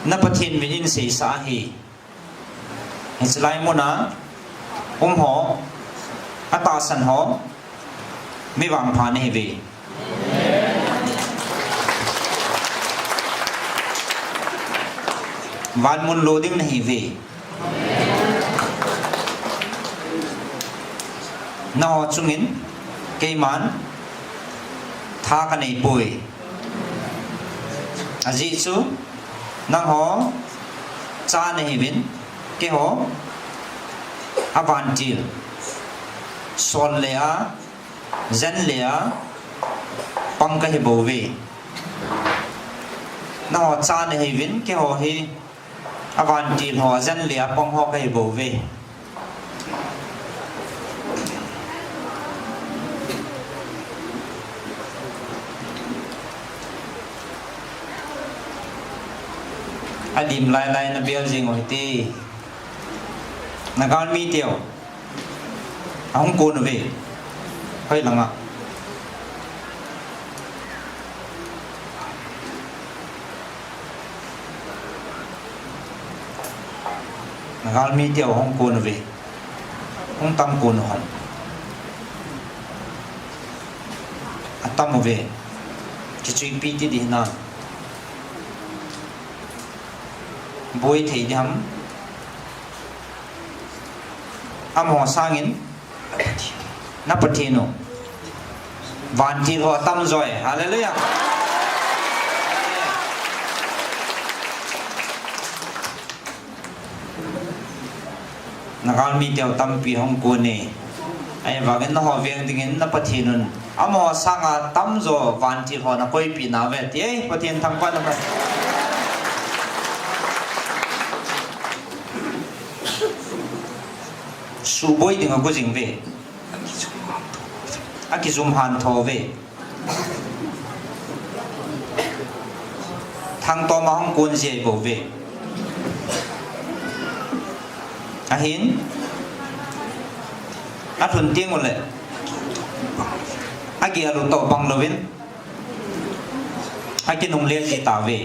Na Pathen min in seisah ahi. Hiche lai muna um ho, atahsan ho, mi vangpha nahiuve. Vanmun lo ding nahiuve. Nangho chungin keiman tha kanei poi. Ajeh chu nangho cha nahiuvin, Keiho, avantil, sol le a, jen le a, pang kahi bouve. Nangho cha nahiuvin, keiho hi, avantil ho, ajen le a, pang ho kahi bouve. Alim lailai nabel jing u hite. Nagalmi teu. Ahung kon uve. Hoilanga. Nagalmi teu ahung kon uve. Hung tam kon u ham. Atam uve. Kichuipi ti ding hinam. Boi thei ding ham. Amaho sangin. Na Pathen u. Vantil ho atam joi. Hallelujah. Nagalmi teu tampi hung kon e. Ahivangin nangho veng dingin na Pathen un. Amaho sanga tamjo vantil ho nakoipeh nauve ti e. Pathen thangvah in. Suboi ding ago jing uve. Akijum hantho uve. Thangtom a hung kon jia bouve. Ahin. Alhun teng uleh. Agel u toh bang louvin. Akinungle ji tauve.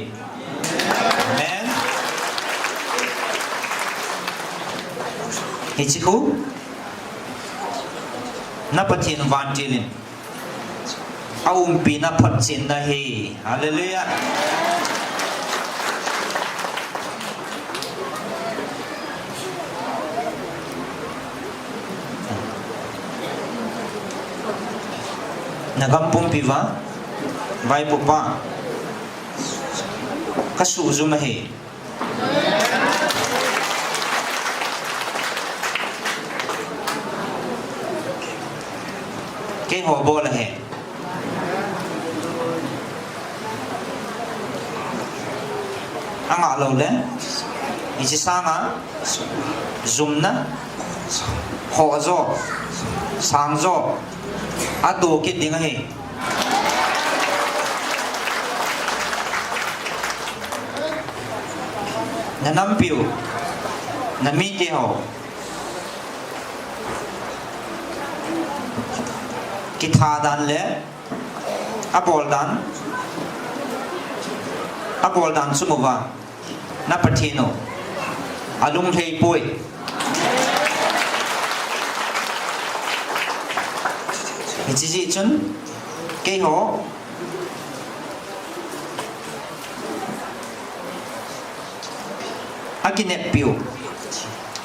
Amen. Hiche khu. Na Pathen vantil in. Aumpina photchenna ahi. Hallelujah. Nagam pumpi uva, vaipopa, kasuhjum ahi. Keiho bol ahi. Angah lou le, hiche sanga, jumna, hoh jo, sang jo, atoh kit ding ahi. Nanampiu, namite ho. Kitha dan le, abol dan, abol dan chung uva. Na Pathen u. Alung lhei poi. Hiche jeh chun. Keiho. Akineppiu.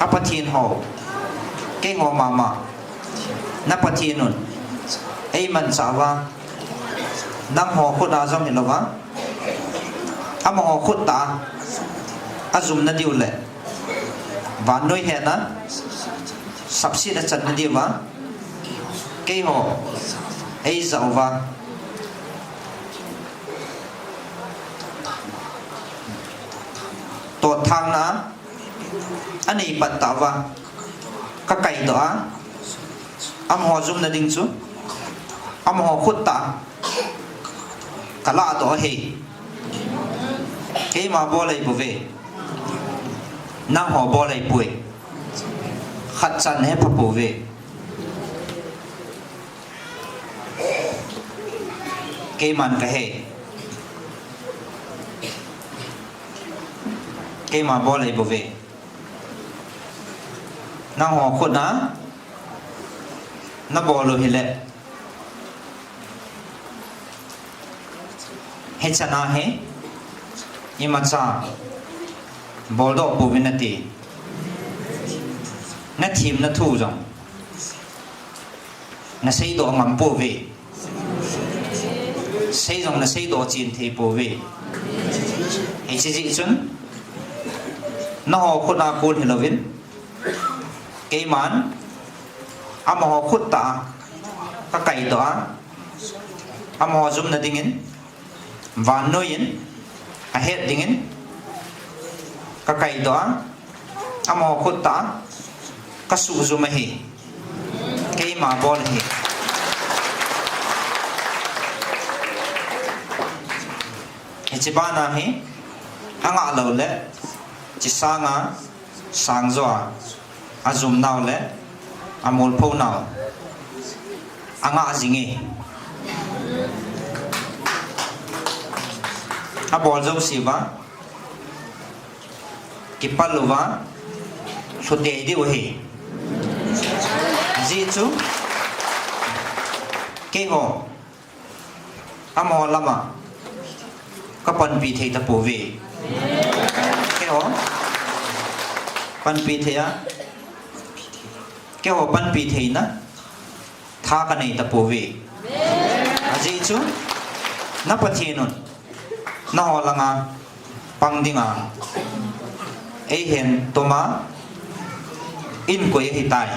A Pathen ho. Keiho mama. Na Pathen un. Eimanchah uva. Nangho khut a jong hilouva. Amaho khut a. Ajumna diu le. Vannoi hetna. Sapsetna channa diuva. Keiho. Eijah uva. Totthangna. Anei pat tauva. Kakaidoh a. Amaho jumna ding chu. Amaho khut a. Kalahdoh ahi. Keima bol ahibouve. Nangho bol ahipoi. Khatcha nahe phapouve. Keiman kahe. Keima bol ahibouve. Nangho khut a nabol u hile. Hichana hi imacha boldoh pouvin nati. Nathemna thu jong naseidoh ngam pouve. Sei jong naseidoh chen thei pouve. Hiche jeh chun Nangho khut a kon hilouvin, keiman amaho khut tah a kakaidoh a, amaho jumna dingin, vannoi in ahet dingin kakaidoh a, amaho khut tah a kasuhjum ahi. Keima bol ahi. Hiche bana hi angah lou le, hiche sanga sangjo a ajum nau le amolpho nau angah jing e. Abol jouse uva kipal uva lhutei diu ahi. Ajeh chu keiho amaho lama kapanpi thei tapouve. Keiho panpi thei a, keiho panpi theina tha kanei tapouve. Ajeh chu na Pathen un nangho langa pang dinga eihen toma eihin koi ahitai.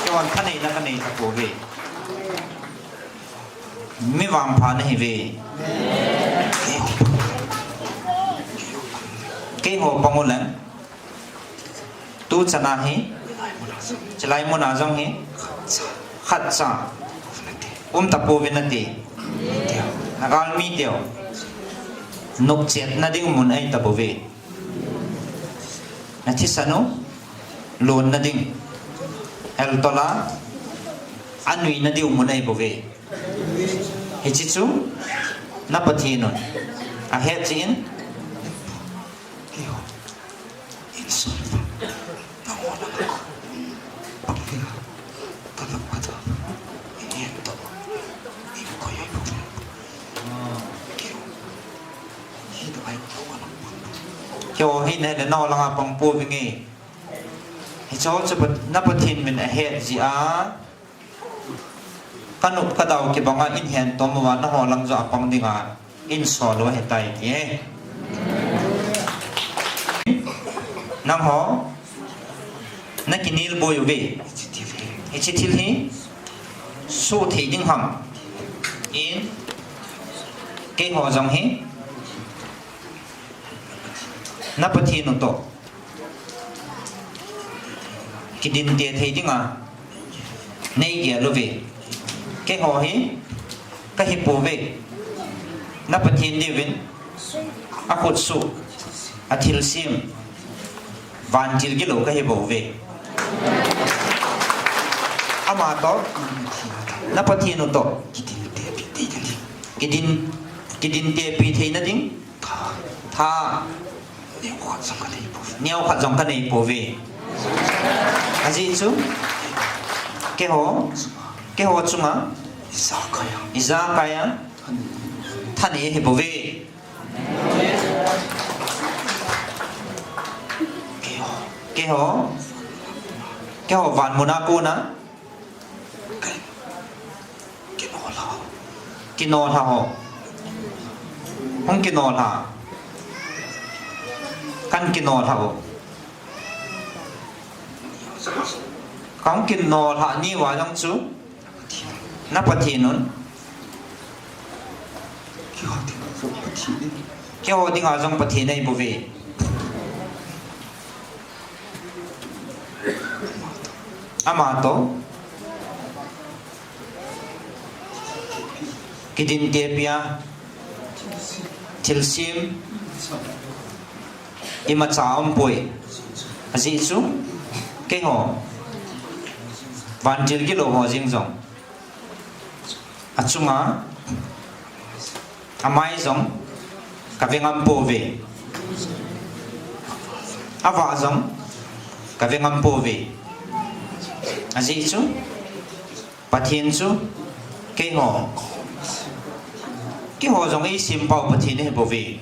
Keihon thaneina kanei tapouve. Mi vangpha nahiuve. Keiho pang uleng, tuchan a hi, chulai muna jong hi khatcha um tapouvin nate. Na galmi teu nopchetna ding mun ahi tapouve. Na thisan u lonna ding, eltola anuina diu mun ahibouve. Hiche chu na Pathen un ahet jeh in, keiho hi nahile nangho langa pang pouvinge. Hicheho chu Pat-, na Pathen min ahet jeh a, kanop kadau kibanga eihin tom uva, nangho lang joh a pang dinga eihin sol u ahitai ti e. Nangho nakinel boi uve. Hiche thil hi suhthei ding ham tin, keiho jong hi na Pathen u toh kidinte thei dinga neigel uve. Keiho hi kahipouve. Na Pathen diuvin akhutsuh, athilsem, vantil gilou kahibouve. Amatoh, na Pathen u toh kidin, kidintepi theina ding tha neokhat jong kaneipouve. Ajeh chu keiho, keiho chunga ijakai a thanei ahibouve. Keiho, keiho van muna kona kinolha ho, hung kinolha, kan kinolha u, kahung kinolha ni uva jong chu na Pathen un keiho dinga jong Pathen ahibouve. Amatoh kidintepi a, thilsem imacha aumpoi. Ajeh chu keiho vantil gilou ho jeng jong achunga amai jong kave ngam pouve, avah jong kave ngam pouve. Ajeh chu Pathen chu keiho, keiho jong eisempau Pathen ahibouve.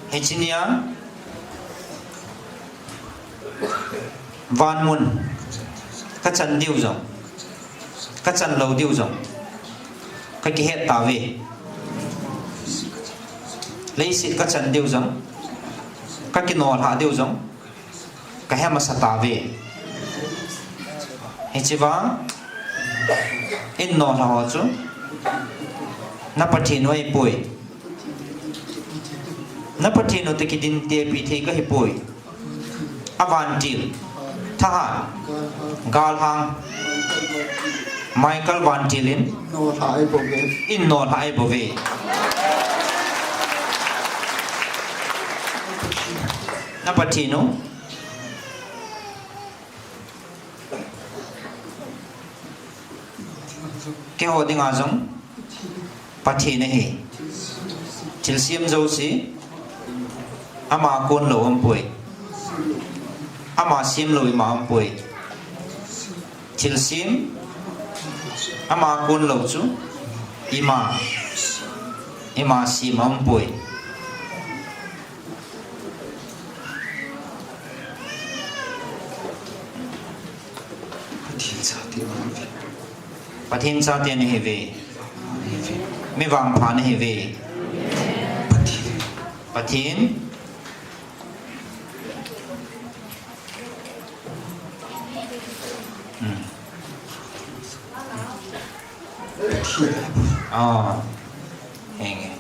Hiche nia van mun kachan diu jong, kachan lou diu jong kakihet tauve. Leiset kachan diu jong, kakinolhah diu jong, kahe masa tauve. Hiche vang, in nolhah ho chu, na Pathen u ahipoi. Na Pathen u toh kidintepi thei kahipoi. A vantil, thahat, galhang, Michael vantil in, in nolhah ahibouve. Na Pathen u, keiho dinga jong Pathen ahi. Thilsem jouse, ama konlou umpoi. Ama semlou ima umpoi. Thilsem, ama konlou chu, ima, ima sem aumpoi. Pathen chate nahiuve. Pathen chate nahiuve. Mi vangpha nahiuve. Pathen. Pathen. Hmm. Ah, henge.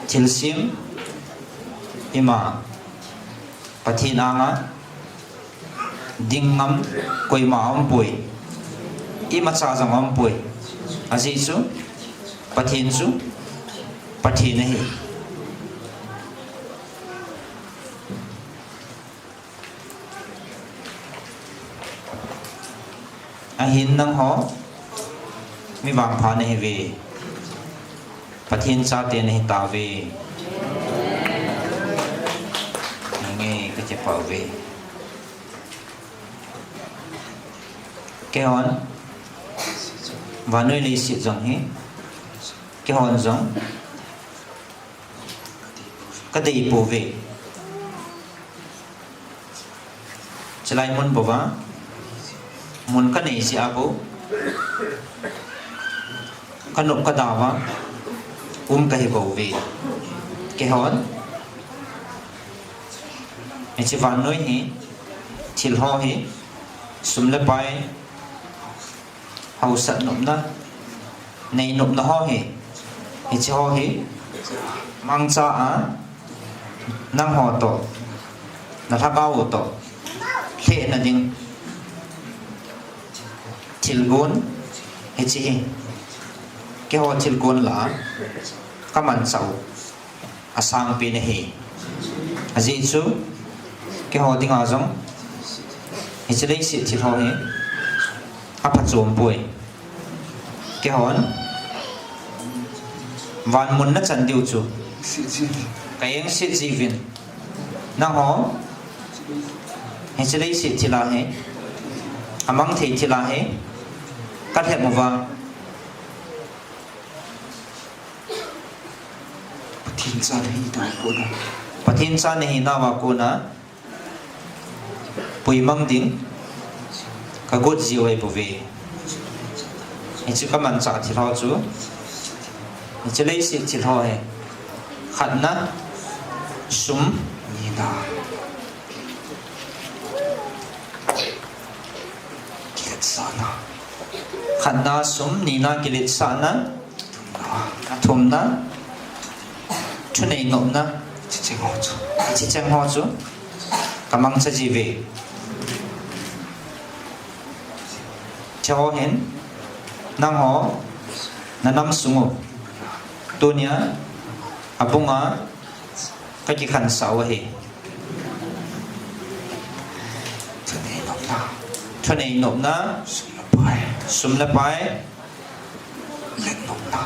Thilsem ima Pathen anga ding ngam koima aumpoi. Imacha jong aumpoi. Ajeh chu Pathen chu Pathen ahi. Ahin nangho mi vangpha nahiuve. Pathen chate nahitauve. Nge kachepauve. Keihon vannoi leiset jong hi, keihon jong kadei pouve. Chulai mun bouva, mun kanei jeh a bou, kanop kadau va um kahibouve. Keihon, hiche vannoi hi, thil ho hi, sum le pai, hausat nopna, nei nopna ho hi, hiche ho hi, mangcha a, nangho toh, na lhagao u toh, lhehna ding, thilgon, hiche hi, keiho thilgon lah a, kamanchah u. Asangpen ahi. Ajeh chu, keiho dinga jong, hiche leiset thil ho hi, aphachom poi. Keihon, van mun nachan diu chu, kaengset jiuvin. Nangho, hiche leiset thil a hi, amang thei thil a hi, kalhem uva. Pathen cha nahi nau a kona. Pathen cha nahi nau a kona. Puimang ding. Kagot jiu ahibouve. Hiche kamanchah thil ho chu. Hiche leiset thil ho hi. Khatna. Sum. Nina. Kiletsahna. Khatna sum, nina kiletsahna. Thumna. Thumna. Thunei nopna. Hiche cheng ho chu. Hiche cheng ho chu. Kamangcha jiuve. Hiche ho hin. Nangho. Nanam sung u. Tunia. Abunga. Kakikhansah u ahi. Thunei nopna. Thunei nopna. Sum le pai. Sum le pai. Let nopna.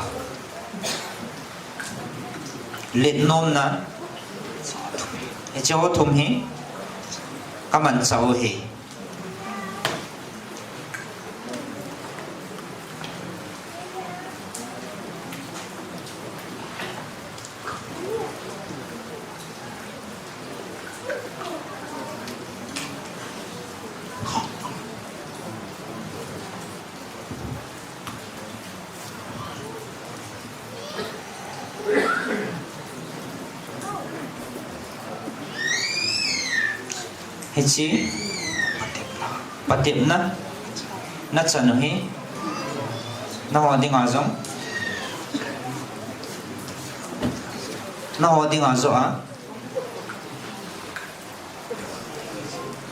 Let nopna. Hiche ho thum hi. Kamanchah u ahi. Hiche patepna nachan u hi, naho dinga jong, naho dinga joh a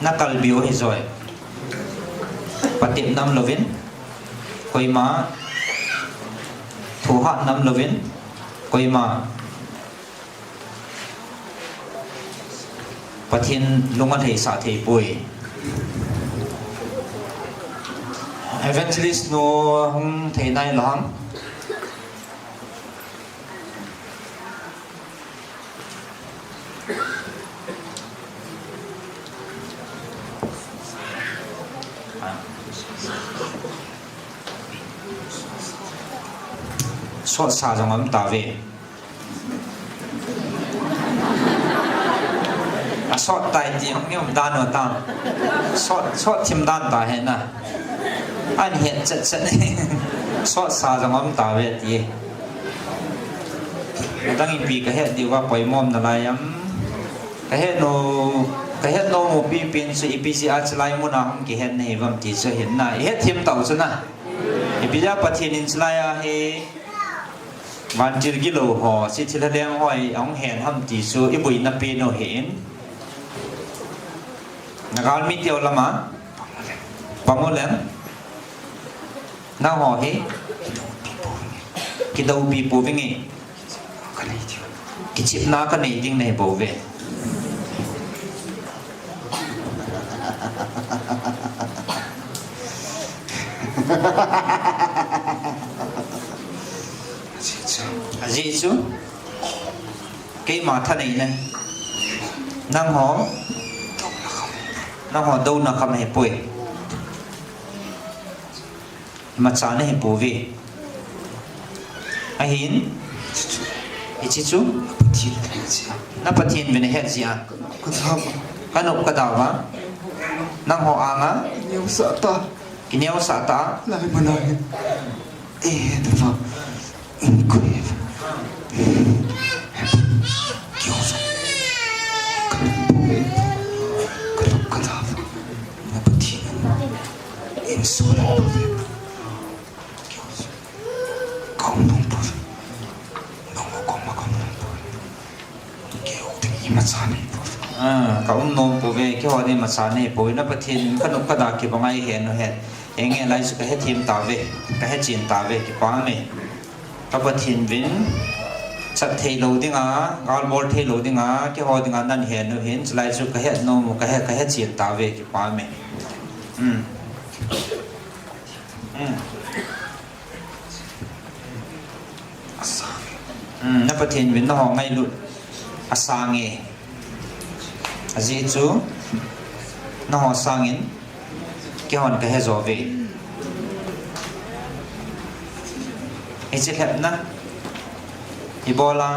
nakalbi u hi joi. Patep nam louvin, koima thuhat nam louvin, koima Pathen lung alheisah thei poi. Evangelist nu hung thei nai lou ham? Sotsa jong um tave. Asot tai ti hung um dan u ta. Sot, sot thim dan ta he na. Ahin het chet chet. Sotsa jong um tave ti. Adang ipi kahet diu va poimo um nalai am. Kahet nom, kahet nom u pipen chu ipi jeh a chulai mun a hung kihet nahi uvam ti chu hin na. Ihet thim tau chu na. Ipi jeh a Pathen in chulai a hi vantil gilou ho, hiche thil leng ho hi ahung hen ham ti chu iboina pen u ahin. Nagalmi teu lama pang u leng. Nangho hi kidoupi pouvinge. Kichepna kanei ding nahi bouve. Ajeh chu keima thaneina nangho, nangho douna kham ahipoi. Imacha nahi pouve. Ahin, hiche chu na Pathen vin nahet jeh a, kanop kadau va, nangho anga kineosah ta, Ah, ka um nom pouve, keiho ding imacha nahi pouve, na Pathen kanop kada kibang a ihen u hen. Henge, lai chu kahethem tauve, kahechen tauve, kipah e. Ka Pathen vin, chat theilou dinga, galbol theilou dinga, keiho dinga nahin hen u hin, chulai chu kahet nom u, kahe, kahechen tauve, kipah e. Hmm. Hmm. Hmm, na Pathen vin nangho ngailut asang e. Ajeh chu nangho sangin keihon kahe jo uve. Hiche lhepna ibola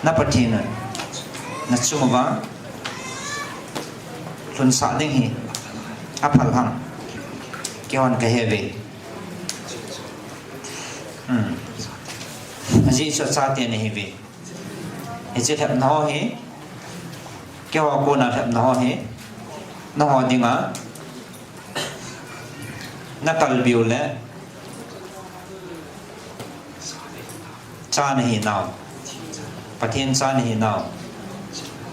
na Pathen un nachung uva lhunsah ding hi aphal ham? Keihon kahe uve. Hmm. Ajeh chu achate nahiuve. Hiche lhepna ho hi, keiho kona lhepna ho hi, nangho dinga nakalbi u le cha nahinau, Pathen cha nahinau,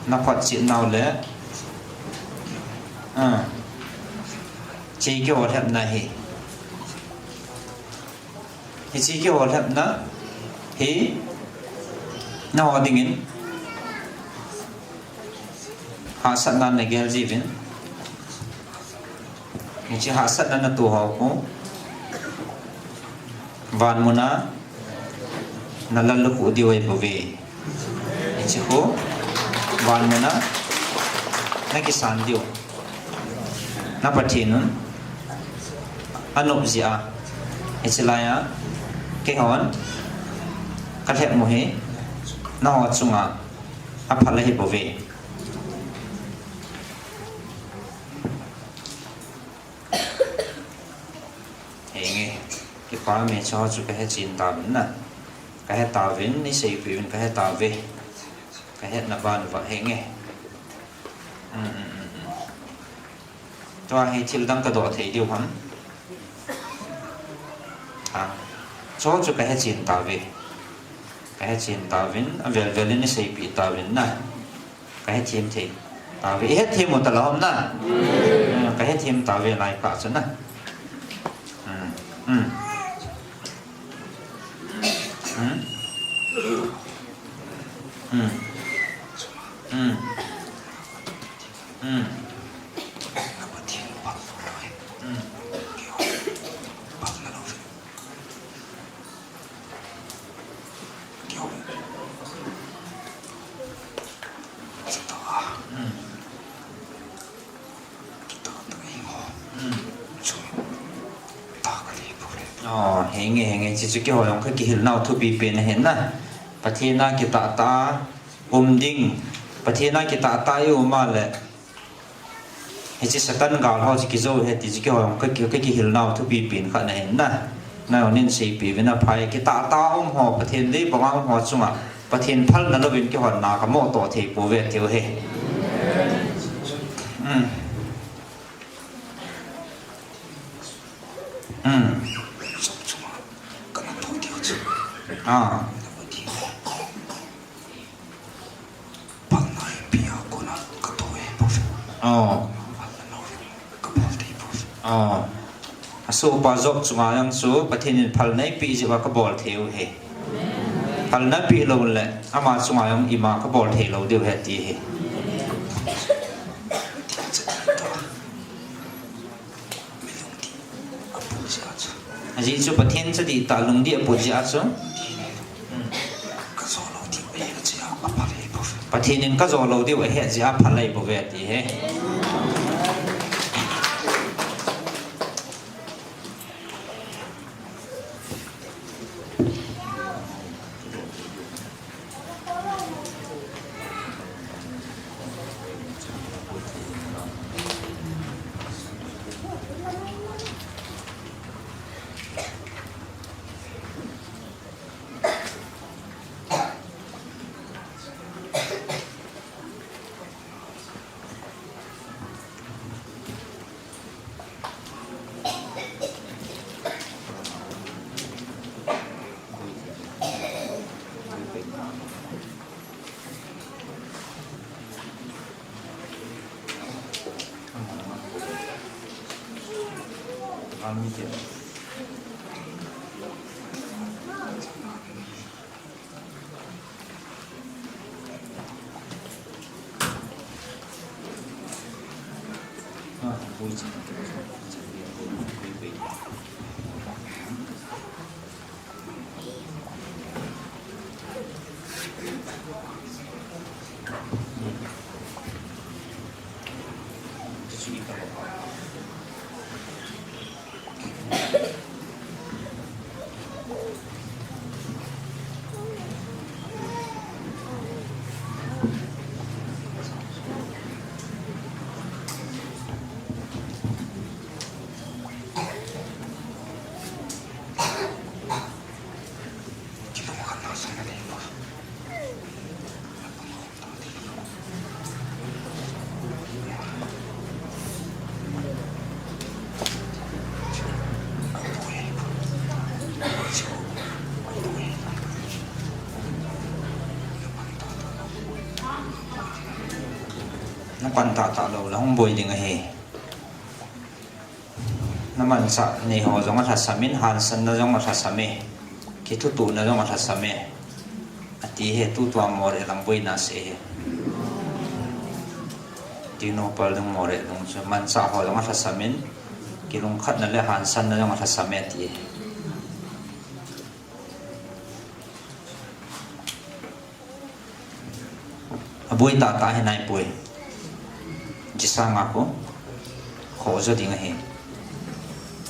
naphotchet nau le, ah, hiche keiho lhepna hi. Hiche keiho lhepna hi nangho dingin hahsatna nagel jiuvin. Hiche hahsatna natoh hou khu van muna nalal lukhuh diu ahibouve. Hiche khu van muna nakisan diu. Na Pathen un anop jeh a, hiche laiya keihon kalhep u hi nangho chunga aphal ahibouve. Henge, kipah e, chuho chu kahechen tauvin na. Kahe tauvin, neiseipeh uvin kahe tauve. Kahetna ban uva henge. Um, um, um, um. Tua hi thil dang kadoh thei diu ham? A, chu chu kahechen tauve. Kahechen tauvin, avel vel in iseipeh tauvin na. Kahethem thei tauve. Ihethem u talou ham na? A, kahethem tauve lai kah chu na. Hmm. Hmm. Hmm. Hmm. Hmm. Hmm. Hmm. Hmm. Oh, henge, henge, hiche chu keiho jong kakihil nau thupi pen ahi na. Pathen a kitah tah a um ding. Pathen a kitah tah a i um a le. Hiche Satan gal ho chu kijou ahi ti chu keiho jong kaki, kakihil nau thupi pen khat ahi na. Nangho nin seipeh uvin aphai, kitah tah a um ho, Pathen leibang a um ho chunga Pathen phalna louvin keiho na kamoh toh thei pouve tiu ahi. Hmm. Hmm. Ah. Oh. Oh. Asohpa Job chunga jong chu Pathen in phalna eipeh jeh uva kabol thei u ahi. Phalna peh lou le, ama chunga jong ima kabol thei lou diu ahi ati ahi. Ajeh chu Pathen chadihtah lungdih aput jeh a chu. Pathen in kajo lou diu ahet jeh a phalai bouve ati ahi. Napan tahtah lou le hung boi ding ahi. Namanchah nei ho jong alhasam in, hansanna jong alhasam e, kithutuhna jong alhasam e. Ati hi, tutua Moreh lang boina asei hi. Tengnoupal dung Moreh dung chu manchah ho jong alhasam in, kilungkhatna le hansanna jong alhasam e ati hi. Aboi tahtah hi naipoi. Jisanga ko khoh jo ding ahi.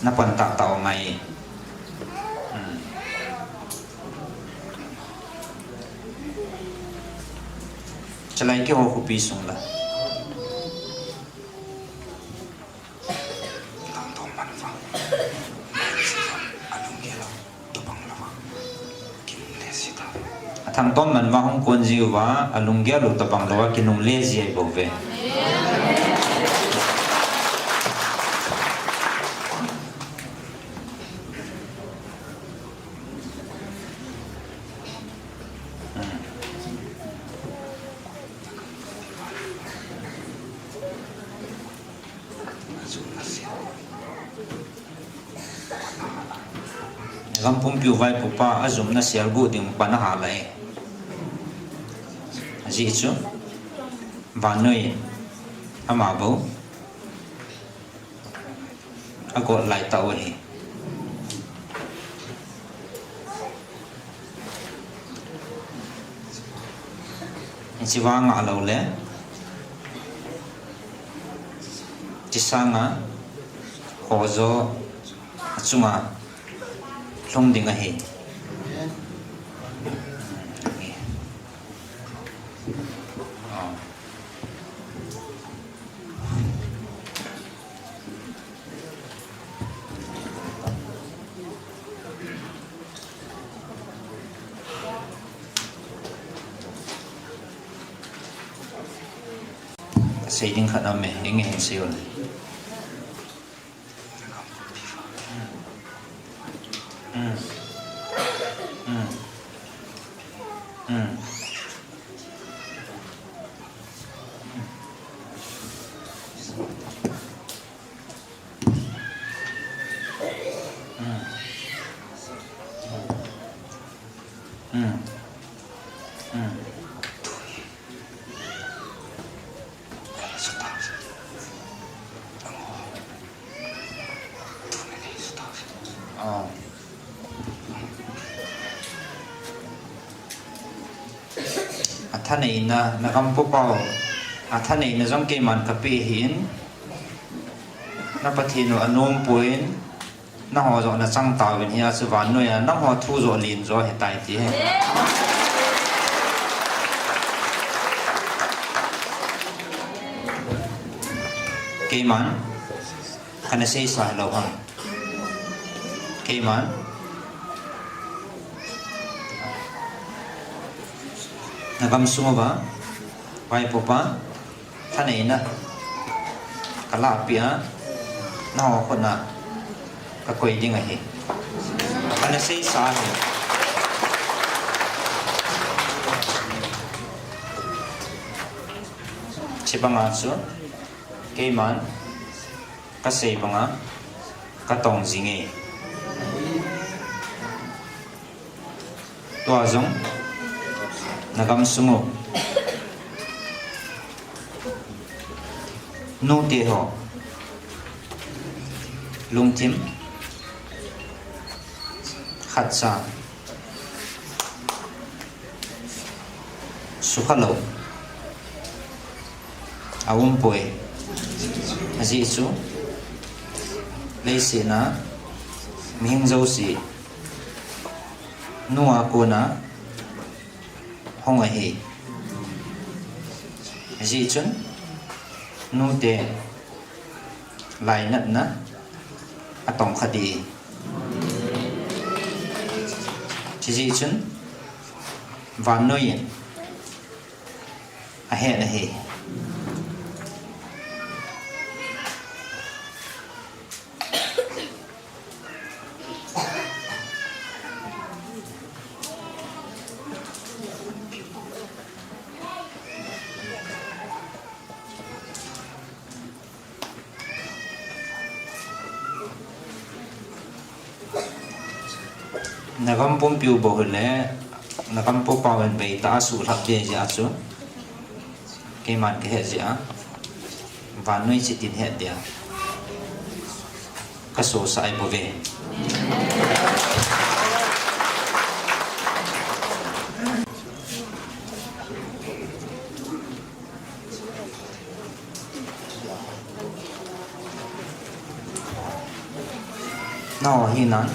Napan tahtah u ngai. Hmm. Chalai keiho khopi sung la. Athangtom man vang hung kon jiuva, alunggel u tobang louva kinungle ji ahi bouve. Gam pumpiu vaipopa ajumna selguh ding pan ahal e. Ajeh chu vannoi in ama bou agot lai tau ahi. Hiche vang a lou le, hiche sanga hojo achunga lhung ding ahi. Sei ding khat aume, ing e hin sei un. Athaneina, na gam popa u, athaneina jong keiman kapeh ahin, na Pathen u anom poi, nangho jong nachang tauvin hia chu vannoi a nangho thu jo len jo ahitai ti hi. Keiman kana seisa hilou ham. Keiman na gam sung uva vaipopa thaneina kalahpeh a, nangho khut a kakoi ding ahi. Kana seisa ahi. Chubanga chu keiman kasei banga katong jing e. Tua jong na gam sung u nute ho lungthim khatcha sukha lou aumpoi. Ajeh chu leiset a mihing jouse nu a kona hung ahi. Ajeh chun nute lainatna atong kha ding. Chujeh chun vannoi in ahet ahi. Na gam pumpiu bou hile, na gam popa uvin beitah a suhlhap ding jeh a chu keiman kahet jeh a, vannoi chitin het dia kasosah ahi bouve. Nangho hinan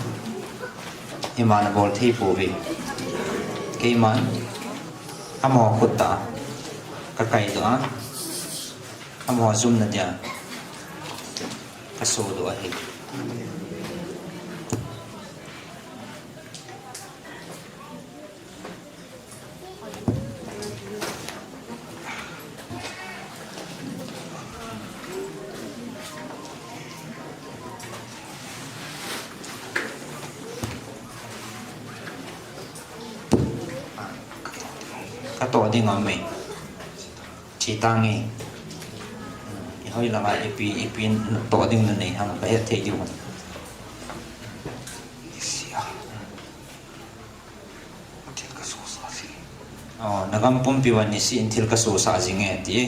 ima nabol thei pouve. Keiman amaho khut tah a kakaidoh a, amaho jumna dia kasodoh ahi. Katoh ding aume. Thi tange. Hoilanga ipi, ipi toh ding nanei ham, kahet thei diu ham. Oh, nagam pumpi uva nisih in thil kasosah jing e, ti.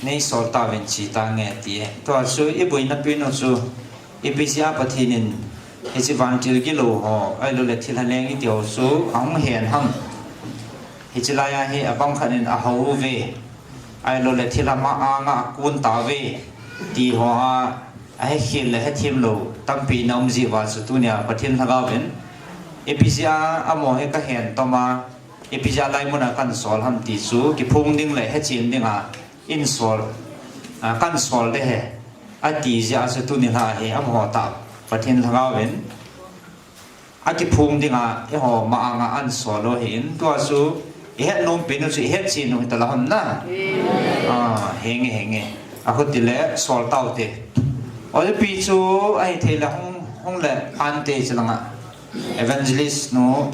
Nei sol tauvin chi tange, ti. Tua chu iboina pen u chu ipi jeh a Pathen in hiche vantil gilou ho, ahilouleh thilha leng iti ho chu ahung hen ham. Hiche laiya hi abang khat in ahou uve, ahilouleh thilha ma-anga akon tauve, ti ho a, ahekhel le hethem lou tampi ana um jeh uva chu tunia Pathen Lhagao vin ipi jeh a amaho hi kahen toma, ipi jeh a laimun a kahin sol ham ti chu kiphong ding le hechen dinga in sol, a, kahin sol ding ahi, ati jeh a chu tuni lha hi amaho tah Pathen Lhagao vin akiphong dinga eiho ma-anga ahin sol u ahin, tua chu ihet nom pen u chu ihet chen u hita la ham na. Ah, henge, henge. Ahuti le sol taute. Oipi chu ahithei le hung, hung le ante chi langa. Evangelist nu.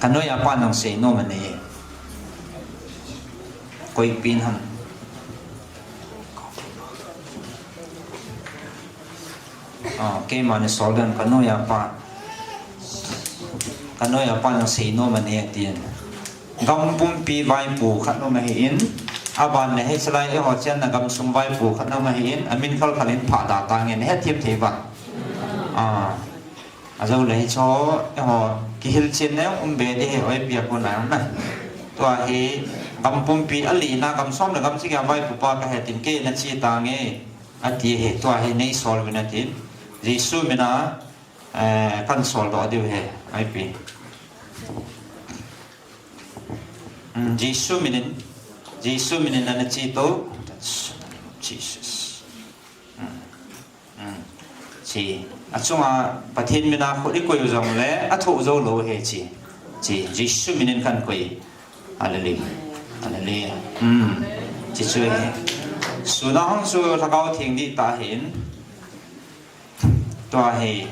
Kanoiya pa nang sei nom anei. Koi pen ham. Ah, keima ni sol dan kanoiya pa. Kanoiya pa nang sei nom anei atin. Gam pumpi vaipo khat um ahin. Aban le hichelai eiho chenna gamsung vaipo khat um ahin. Amin khalkhal in phah da tange, nahet thim thei uva. Ah. Ajou le hicho, eiho, kihilchen na um be ding ahi, oipi a kona na. Tua hi, gam pumpi alina, gam som le gam sagi a vaipo pa kahi tin, kei nache tange, ati ahi, tua hi nei sol uvin atin. Jesu mina, eh, kahin sol doh diu ahi, oipi. Mm, Jesu minin, Jesu minin ana che to. Jesus. Mm. Mm. Che. Achunga Pathen mina khut ikoi u jongle, athoh jou lou ahi che. Che. Jesu minin kahin koi. Hallelujah. Hallelujah. Mm. Che chu ahi. Suna hung chu Lhagao Theng dihtah ahin. Tua hi.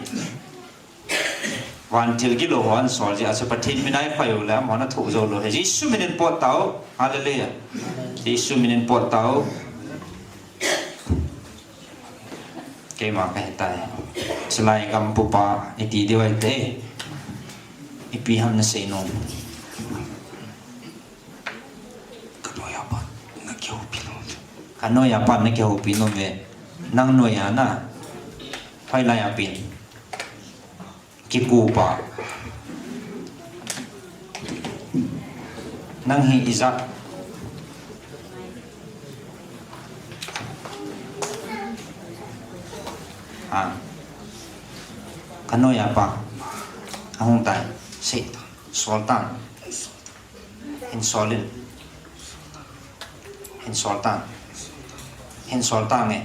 Vantil gilou ho ahin sol jeh a chu Pathen mina ikhoi u le, amahon athoh jou lou ahi. Jesu minin pot tau. Hallelujah. Jesu minin pot tau. Keima kahe tai. Chulai gam pupa, iti diu ahi te. Ipi ham nasei nom. Kanoiya pa, nakihoupi nom. Kanoiya pa, nakihoupi nom ve. Nang noiya na. Hoilai a pen. Kikupa. Nang hi ijat. Ha. Kanoiya pa. Ahung tai. Sei. Sol tan. Hin sol in. Hin sol tan. Hin sol tange.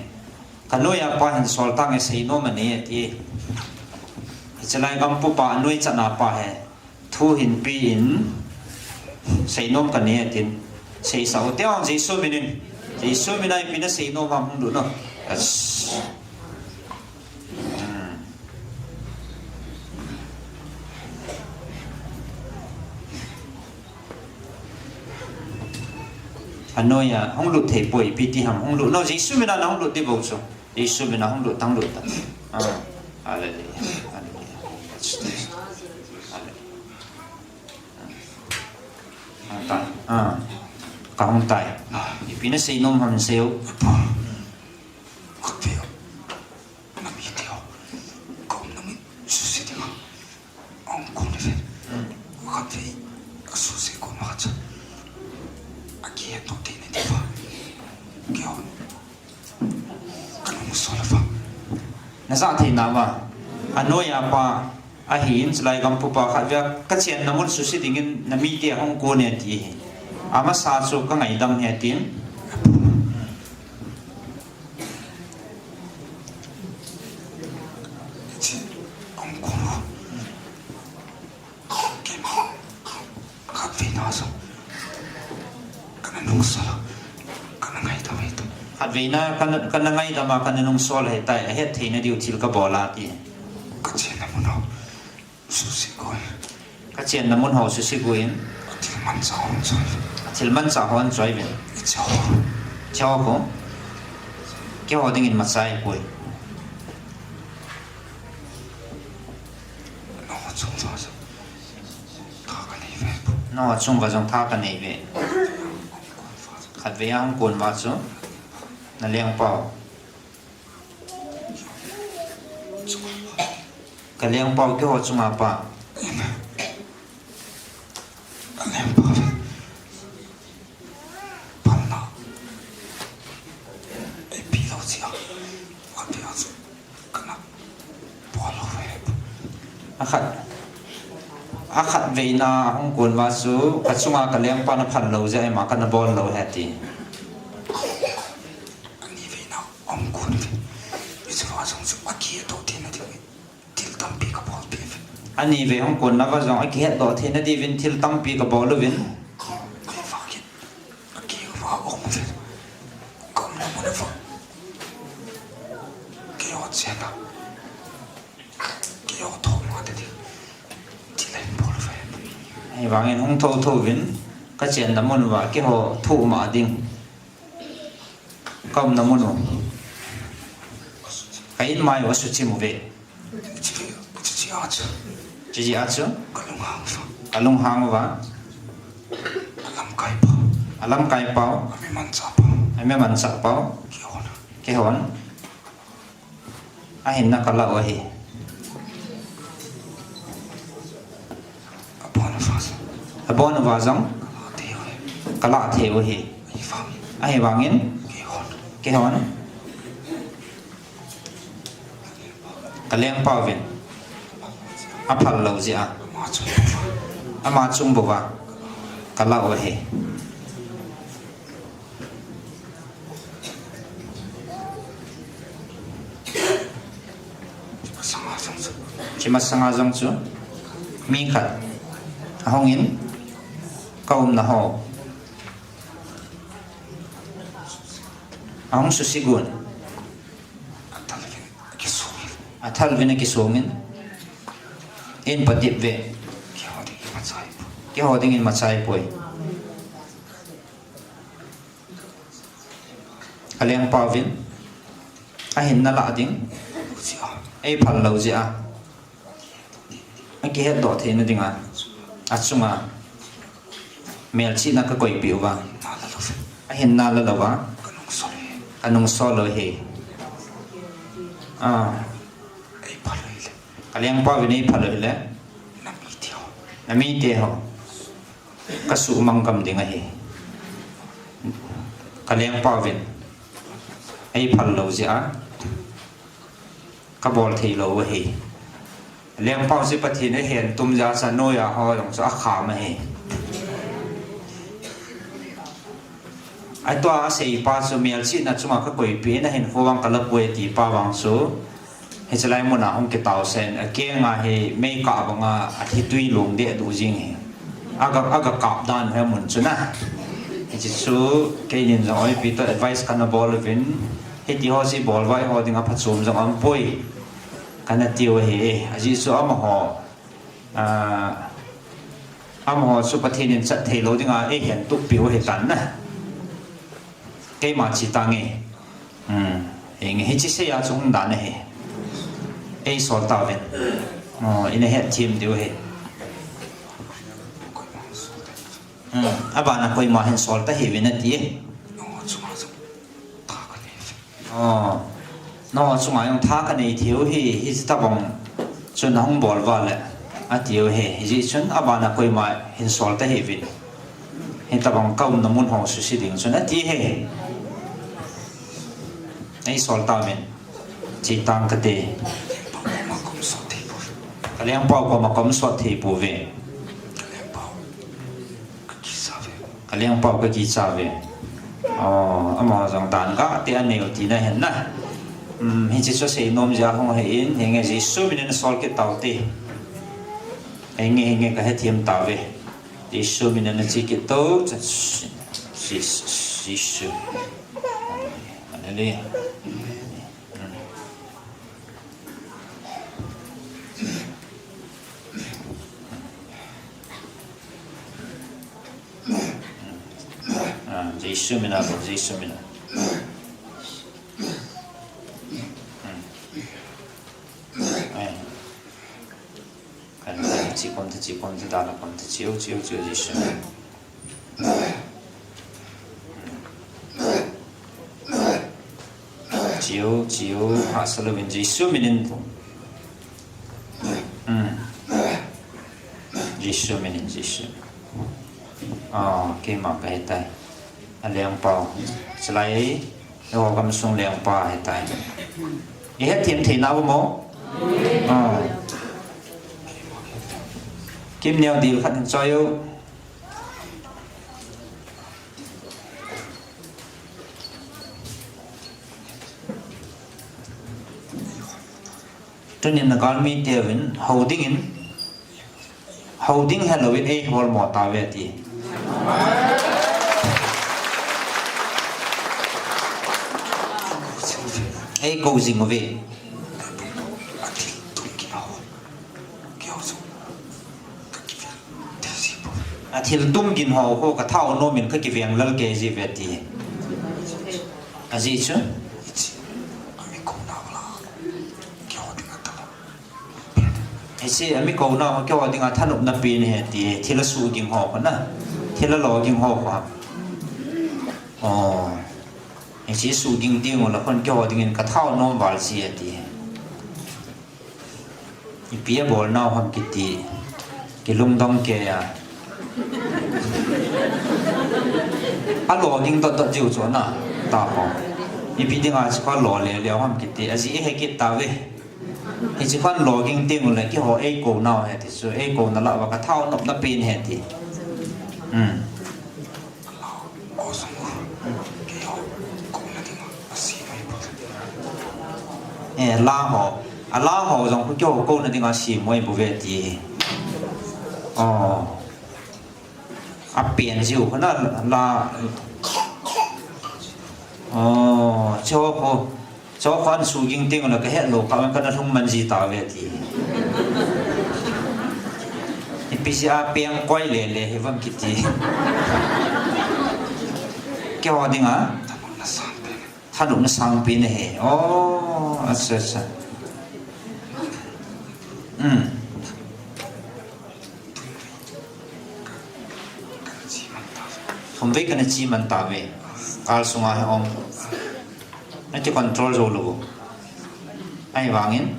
Kanoiya pa hin sol tange, sei nom anei ati. Hichelai gam pupa anoi chana pa hi. Thu hin pen. Sei nom kanei atin. Seisah u teu Jesu minin. Jesu mina ipi nasei nom ham hung lut no. Yes. Hmm. Anoiya, hung lut thei poi, ipi ti ham, hung lut. No, Jesu mina nahung lut ding bou chu. Jesu mina hung lut tan, lut tan. Ah, hallelujah, hallelujah. Hallelujah. Hung tai. Ah, kahung tai. Ipi nasei nom ham sei o. Khatvei, namite ho, kaumna mun suse dinga ahung kon uve. Khatvei, asuse kon uva chu akihet doh thei nadiuva, keiho kalung sol uva. Najah thei nauva, anoiya pa ahin, chulai gam pupa khatvei a kachenna mun suse dingin namite ahung kon e ati ahi. Amasa chu kangaidam ahi atin. Veina kana, kana ngaidam a kana nungsol ahitai, ahet theina diu thil kabol a ti. Kachenna mun ho suse gon. Kachenna mun ho suse gon. Thil manchah ho choi. Thil manchah ho choi uvin. Iche ho. Iche ho ko. Keiho dingin machai poi. Nangho chung uva jong tha kanei uve. Nangho chung uva jong tha kanei uve. Khatvei a hung kon uva chu nalengpau. Kalengpau keiho chunga pa. Kalengpau. Phalna. Eipeh lou jeh a. Khatvei a chu kana bol lou uve. Akhat. Akhatveina hung kon uva chu kachunga kalengpa naphal lou jeh a ima kana bol lou ahi ti. Aniveina hung kon uve. Hiche uva jong chu akihetdoh theina diuvin thil tampi kabolpeh uve. Anivei hung kon uva jong akihetdoh theina diuvin thil tampi kabol uvin. Kei vang in, akeng uva um uve. Kaumna mun uva. Keiho chenna. Keiho thoh ma ding. Thil ahin bol uve. Ahivangin hung thouthou vin, kachenna mun uva keiho thoh ma ding. Kaumna mun u. Ka in mai u asuchim uve. Hiche, hiche jeh a chu. Hiche jeh a chu. Kalunghang uva. Kalunghang uva. Alamkai pau. Alamkai pau. Ami manchah pau. Ami manchah pau. Keihon. Keihon. Ahinna kalah u ahi. Abon uva jong. Abon uva jong. Kalah thei u ahi. Kalah thei u ahi. Ahivang. Ahivangin. Keihon. Keihon. Kalengpau vin. Aphal lou jeh a. Ama chung bou va. Kalah u ahi. Hiche masanga jong chu. Mi khat. Ahung in. Kaumna ho. Ahung suse gon. Athal vin akisong in. Athal vin akisong in. Eipatep uve. Keiho dingin machai poi. Keiho dingin machai poi. Kalengpau vin. Ahinna lah ding. Eiphalou jeh a. Akihetdoh theina dinga. Achunga. Melchihna kakoipeh uva. Ahinna la lou va. Kanungsol lou ahi. Ah. Kalengpau vin eiphal u hile. Namite ho. Kasuhmang gam ding ahi. Kalengpau vin. Eiphal lou jeh a. Kabol thei lou u ahi. Lengpau chu Pathen in ahin tum jeh a chu anoiya ho jong chu akham ahi. Atua aseipa chu melchihna chunga kakoipeh in ahinkho vang kalapoi atipa vang chu. Hiche lai muna hung kitao sen, akenga hi meikah banga athi tui long deh duh jing hi. Aga, aga kap dan hi amun chu na. Hiche chu keinin jong oipi toh advice kana bol uvin. Hiti ho chu bolvai ho dinga phachom jong aumpoi. Kana tiu ahi, ajeh chu amaho, ah, amaho chu Pathen in chat thei lou dinga eihin tup peh u ahitan na. Keima che tange. Hmm. Henge, hiche seiya chu umdan ahi. Eisol tauvin. Oh, ina hetthem diu ahi. Hmm. Abana koima hin sol tahih uvin ati. Oh, nangho chunga jong tha kanei thei u hi, hitabang chun ahung bol uva le, ati u hi, hijeh chun abana koima hin sol tahih uvin. Hitabang kaumna mun ho suse ding chun ati hi. Eisol tauvin. Che tang kate. Kalengpau koma kaum sot thei pouve. Kalengpau kakicha uve. Oh, amaho jong dan gah tah a anei u tina ahin na. Hmm, hiche chu seinom jeh a hung ahin, henge Jesu minin asol kit taute. Henge, henge kahethem tauve. Jesu minin nache kit tau, Jesu. Hallelujah. Ah, Jesu mina, Jesu mina. Hmm. Amen. Kan chi kom te, chi kom te, dala kom te, chiu, chiu, chiu, Jesu. Chiu, chiu, hahsa louvin Jesu minin. Hmm. Jesu minin, Jesu. Ah, keima kahitai. A lengpa. Chulai, eiho gamsung lengpa hitai. Ihet them thei nau mo? Ah. Kim neo dil khat hin choi u. Tunin nagalmi teuvin, hou dingin, hou ding helouvin eihol mo tauve ti. Eikou jing uve. A thil tum gin ho khu ka thao nom in ka kiveng lal kei ji uve ti. Ajeh chu. Hiche, ami kou nau, keiho dinga thanopna pen ahi ti, thil asuh ging ho khu na. Thil alo ging ho khu. Oh. Hiche suh ging ding u la khun keiho dingin ka thao nom val ji ati. Ipi abol nau ham kiti, kilungdong kei a. Alo ging dot dot jiu chu na, ta ho. Ipi dinga chu kalo le le ham kiti, ajeh he kit tauve. Hiche khan lo ging teng ule keiho eikou nau ahi ti chu, eikou na lah uva ka thao nopna pen ahi ti. Hmm. Eh, la ho. A la ho jong khu keiho kouna dinga sem u ahi bouve ti. Oh. Apen jiu khu na la. Oh, chu khu. Chu khu an suh ging teng ule ka het lou, ka, kana lhung man ji tauve ti. Ipi jeh a peng koi le le hi vang kiti. Keiho dinga thanopna sangpen ahi. Oh, acha, acha. Hmm. Thumvei kana che man tauve. Kal sunga hi ong. Naki control jou lou. Ahivangin.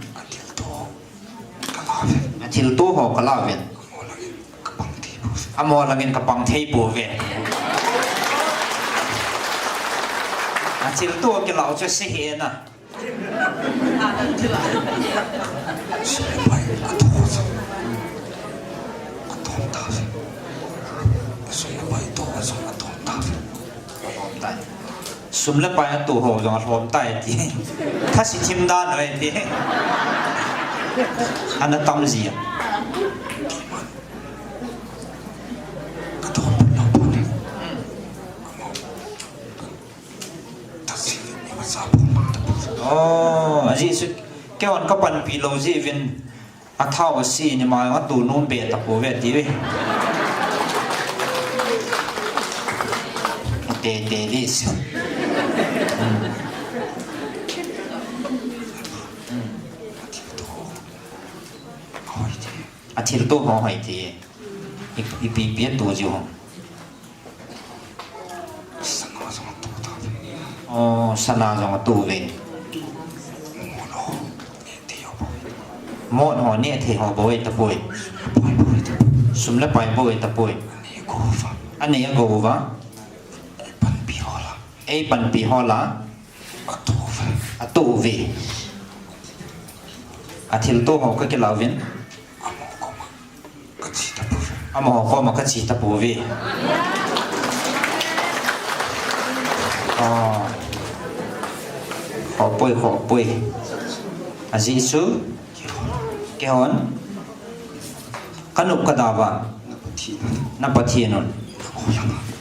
A thilto ho ka la uvin. Amaho langin ka pang thei pouve. A thilto kilah u chu se hih e na. Sum le pai atoh ho jong atom tauve. Sum le pai atoh ho jong alhom tai ti. Thase thim dan ahi ti. Ana tam ji a. Oh, ajeh chu keihon ka panpi lou jeh uvin athao ase ni ma jong atoh nom be tapouve ti ve. Te te dis. Hmm. Hmm. A thilto ho hoi ti. I, ipi, ipi atoh jiu ham. Sana jong atoh tauve. Oh, sana jong atoh uve. Mot ho neh thei ho bou ahi tapoi. Sum le pai bou ahi tapoi. Anei agou uva. Ei panpi ho la. Atoh uve. A thilto ho ka kilah uvin. Amaho koma ka che tapouve. Ah. Khoh poi, khoh poi. Ajeh chu. Keihon. Ka nop ka da uva. Na Pathen un.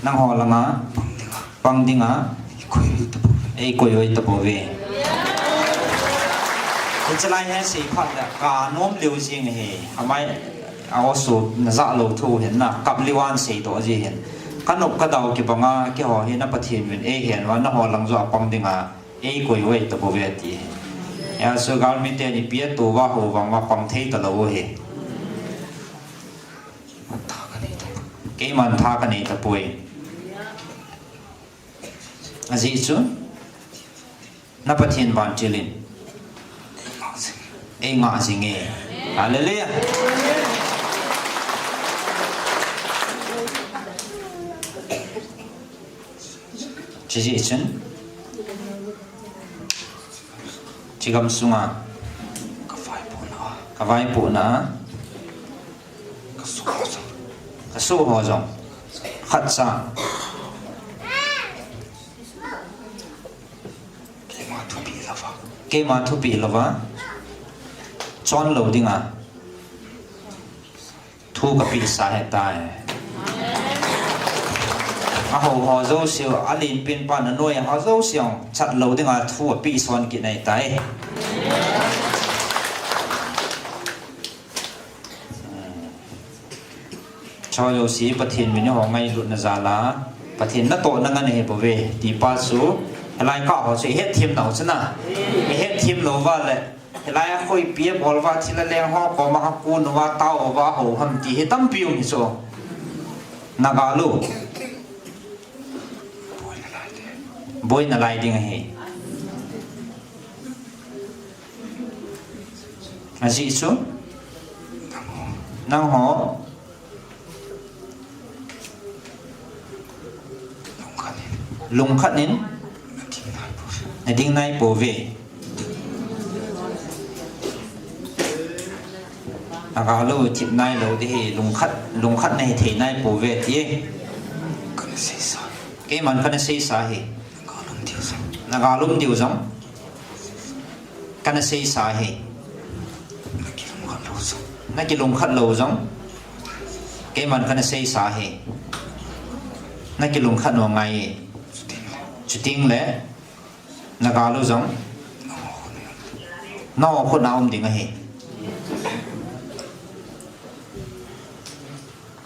Nangho langa. Pang dinga. Ei koi oi tapouve. Hichelai hi sei phat le kanom leu jing hi. Amai a osu na ja lou thu hin na kap liwan sei doh ji hin. Ka nop ka dau kibanga keiho hi na Pathen min ei hen uva na ho lang jo a pang dinga ei koi oi tapouve ti hi. Hijeh chun galmi ten ipi a tou va ho vang uva pang thei talou u hi. Keiman tha ka nei tapoi. Ajeh chu na Pathen vantil in ei ngah jing e. Hallelujah. Chujeh chun chigam sunga ka vaipohna, ka soh ho jong khatcha keima thupeh louva chon lou dinga thu ka pehsa ahitai. Ahou ho jouse, alenpen pan anoi ho jouse jong chat lou dinga thu apeh son kit ahitai. Cho jouse Pathen min eiho ngailutna jal a Pathen natohna ngen ahi bouve ti pa chu hilai kah ho chu ihet them nau chu na, ihet them lou uva le hilai a koi ipi abol uva thil a leng ho koma ha kun uva tao uva hou ham ti hi tampi um hi chu. Na gal u boina lai ding ahi. Ajeh chu nangho lungkhat in na ding naipouve. Na gal u thip nailou ding hi, lungkhat, lungkhat na hithei naipouve ti. Keiman kana seisa hi. Na gal um diu jong kana seisa hi. Na kilungkhat lou jong keiman kana seisa hi. Na kilungkhat u angai. Chuteng le na gal u jong nangho khut a um ding ahi.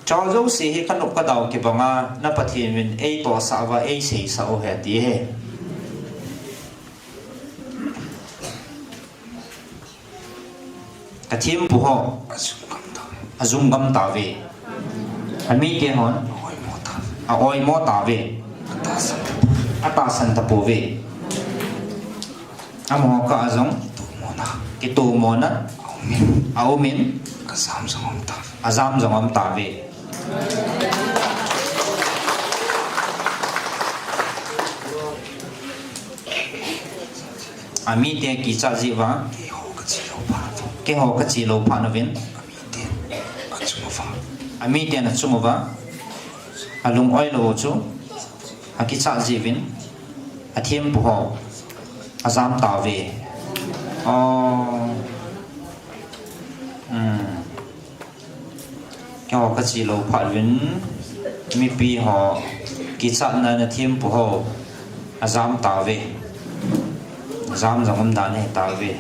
Cho jouse hi ka nop ka dau kibanga na Pathen min ei tohsah uva ei seisah u ahi ti hi. Ka thempu ho ajum gam tauve. Amite hon a oimo tauve. Atahsan tapouve. Amaho kah a jong kitomona aumin, ajam jong um tauve. Amite kichat jeh uva keiho kache lou phat uvin, amiten achung uva alung-oi lou chu akichat jeh uvin athempu ho ajam tauve. Keiho kache lou phat uvin mipi ho kichatna in athempu ho ajam tauve. Ajam jong um dan ahi tauve.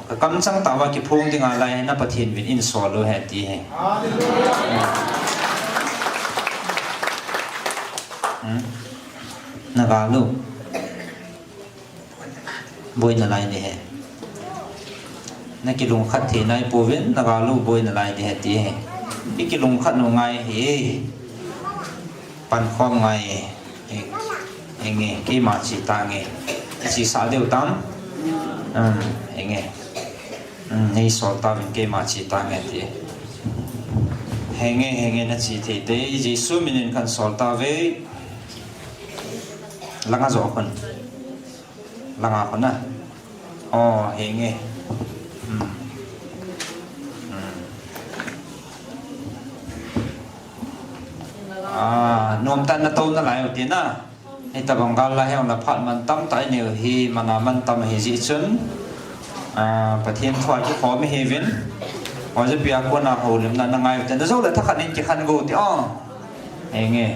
Ka kamchang tah uva kiphong dinga lai na Pathen min in sol u ahi ti ahi. Na gal u boina lai ding ahi. Na kilungkhat thei naipouvin, na gal u boina lai ding ahi ti ahi. I kilungkhat u ngai ahi. Pankhom ngai. Henge, keima che tange. Che sa deu tam? Um, henge. Um, nei sol tauvin keima che tange ti. Henge, henge, na che thei te. Jesu minin kan sol tauve. Langa jo khun. Langa khun na. Oh, henge. Hmm. Hmm. Ah, nom tan na to na lai u ti na. Hitabang gal la heng la phat man tam ta i neu hi mana man tam hi ji chun. Ah, Pathen thua kikhom hi vin. Wa je pia ko na ho lim na na ngai u ti na jo le tha khan in ki khan go ti. Oh. Henge.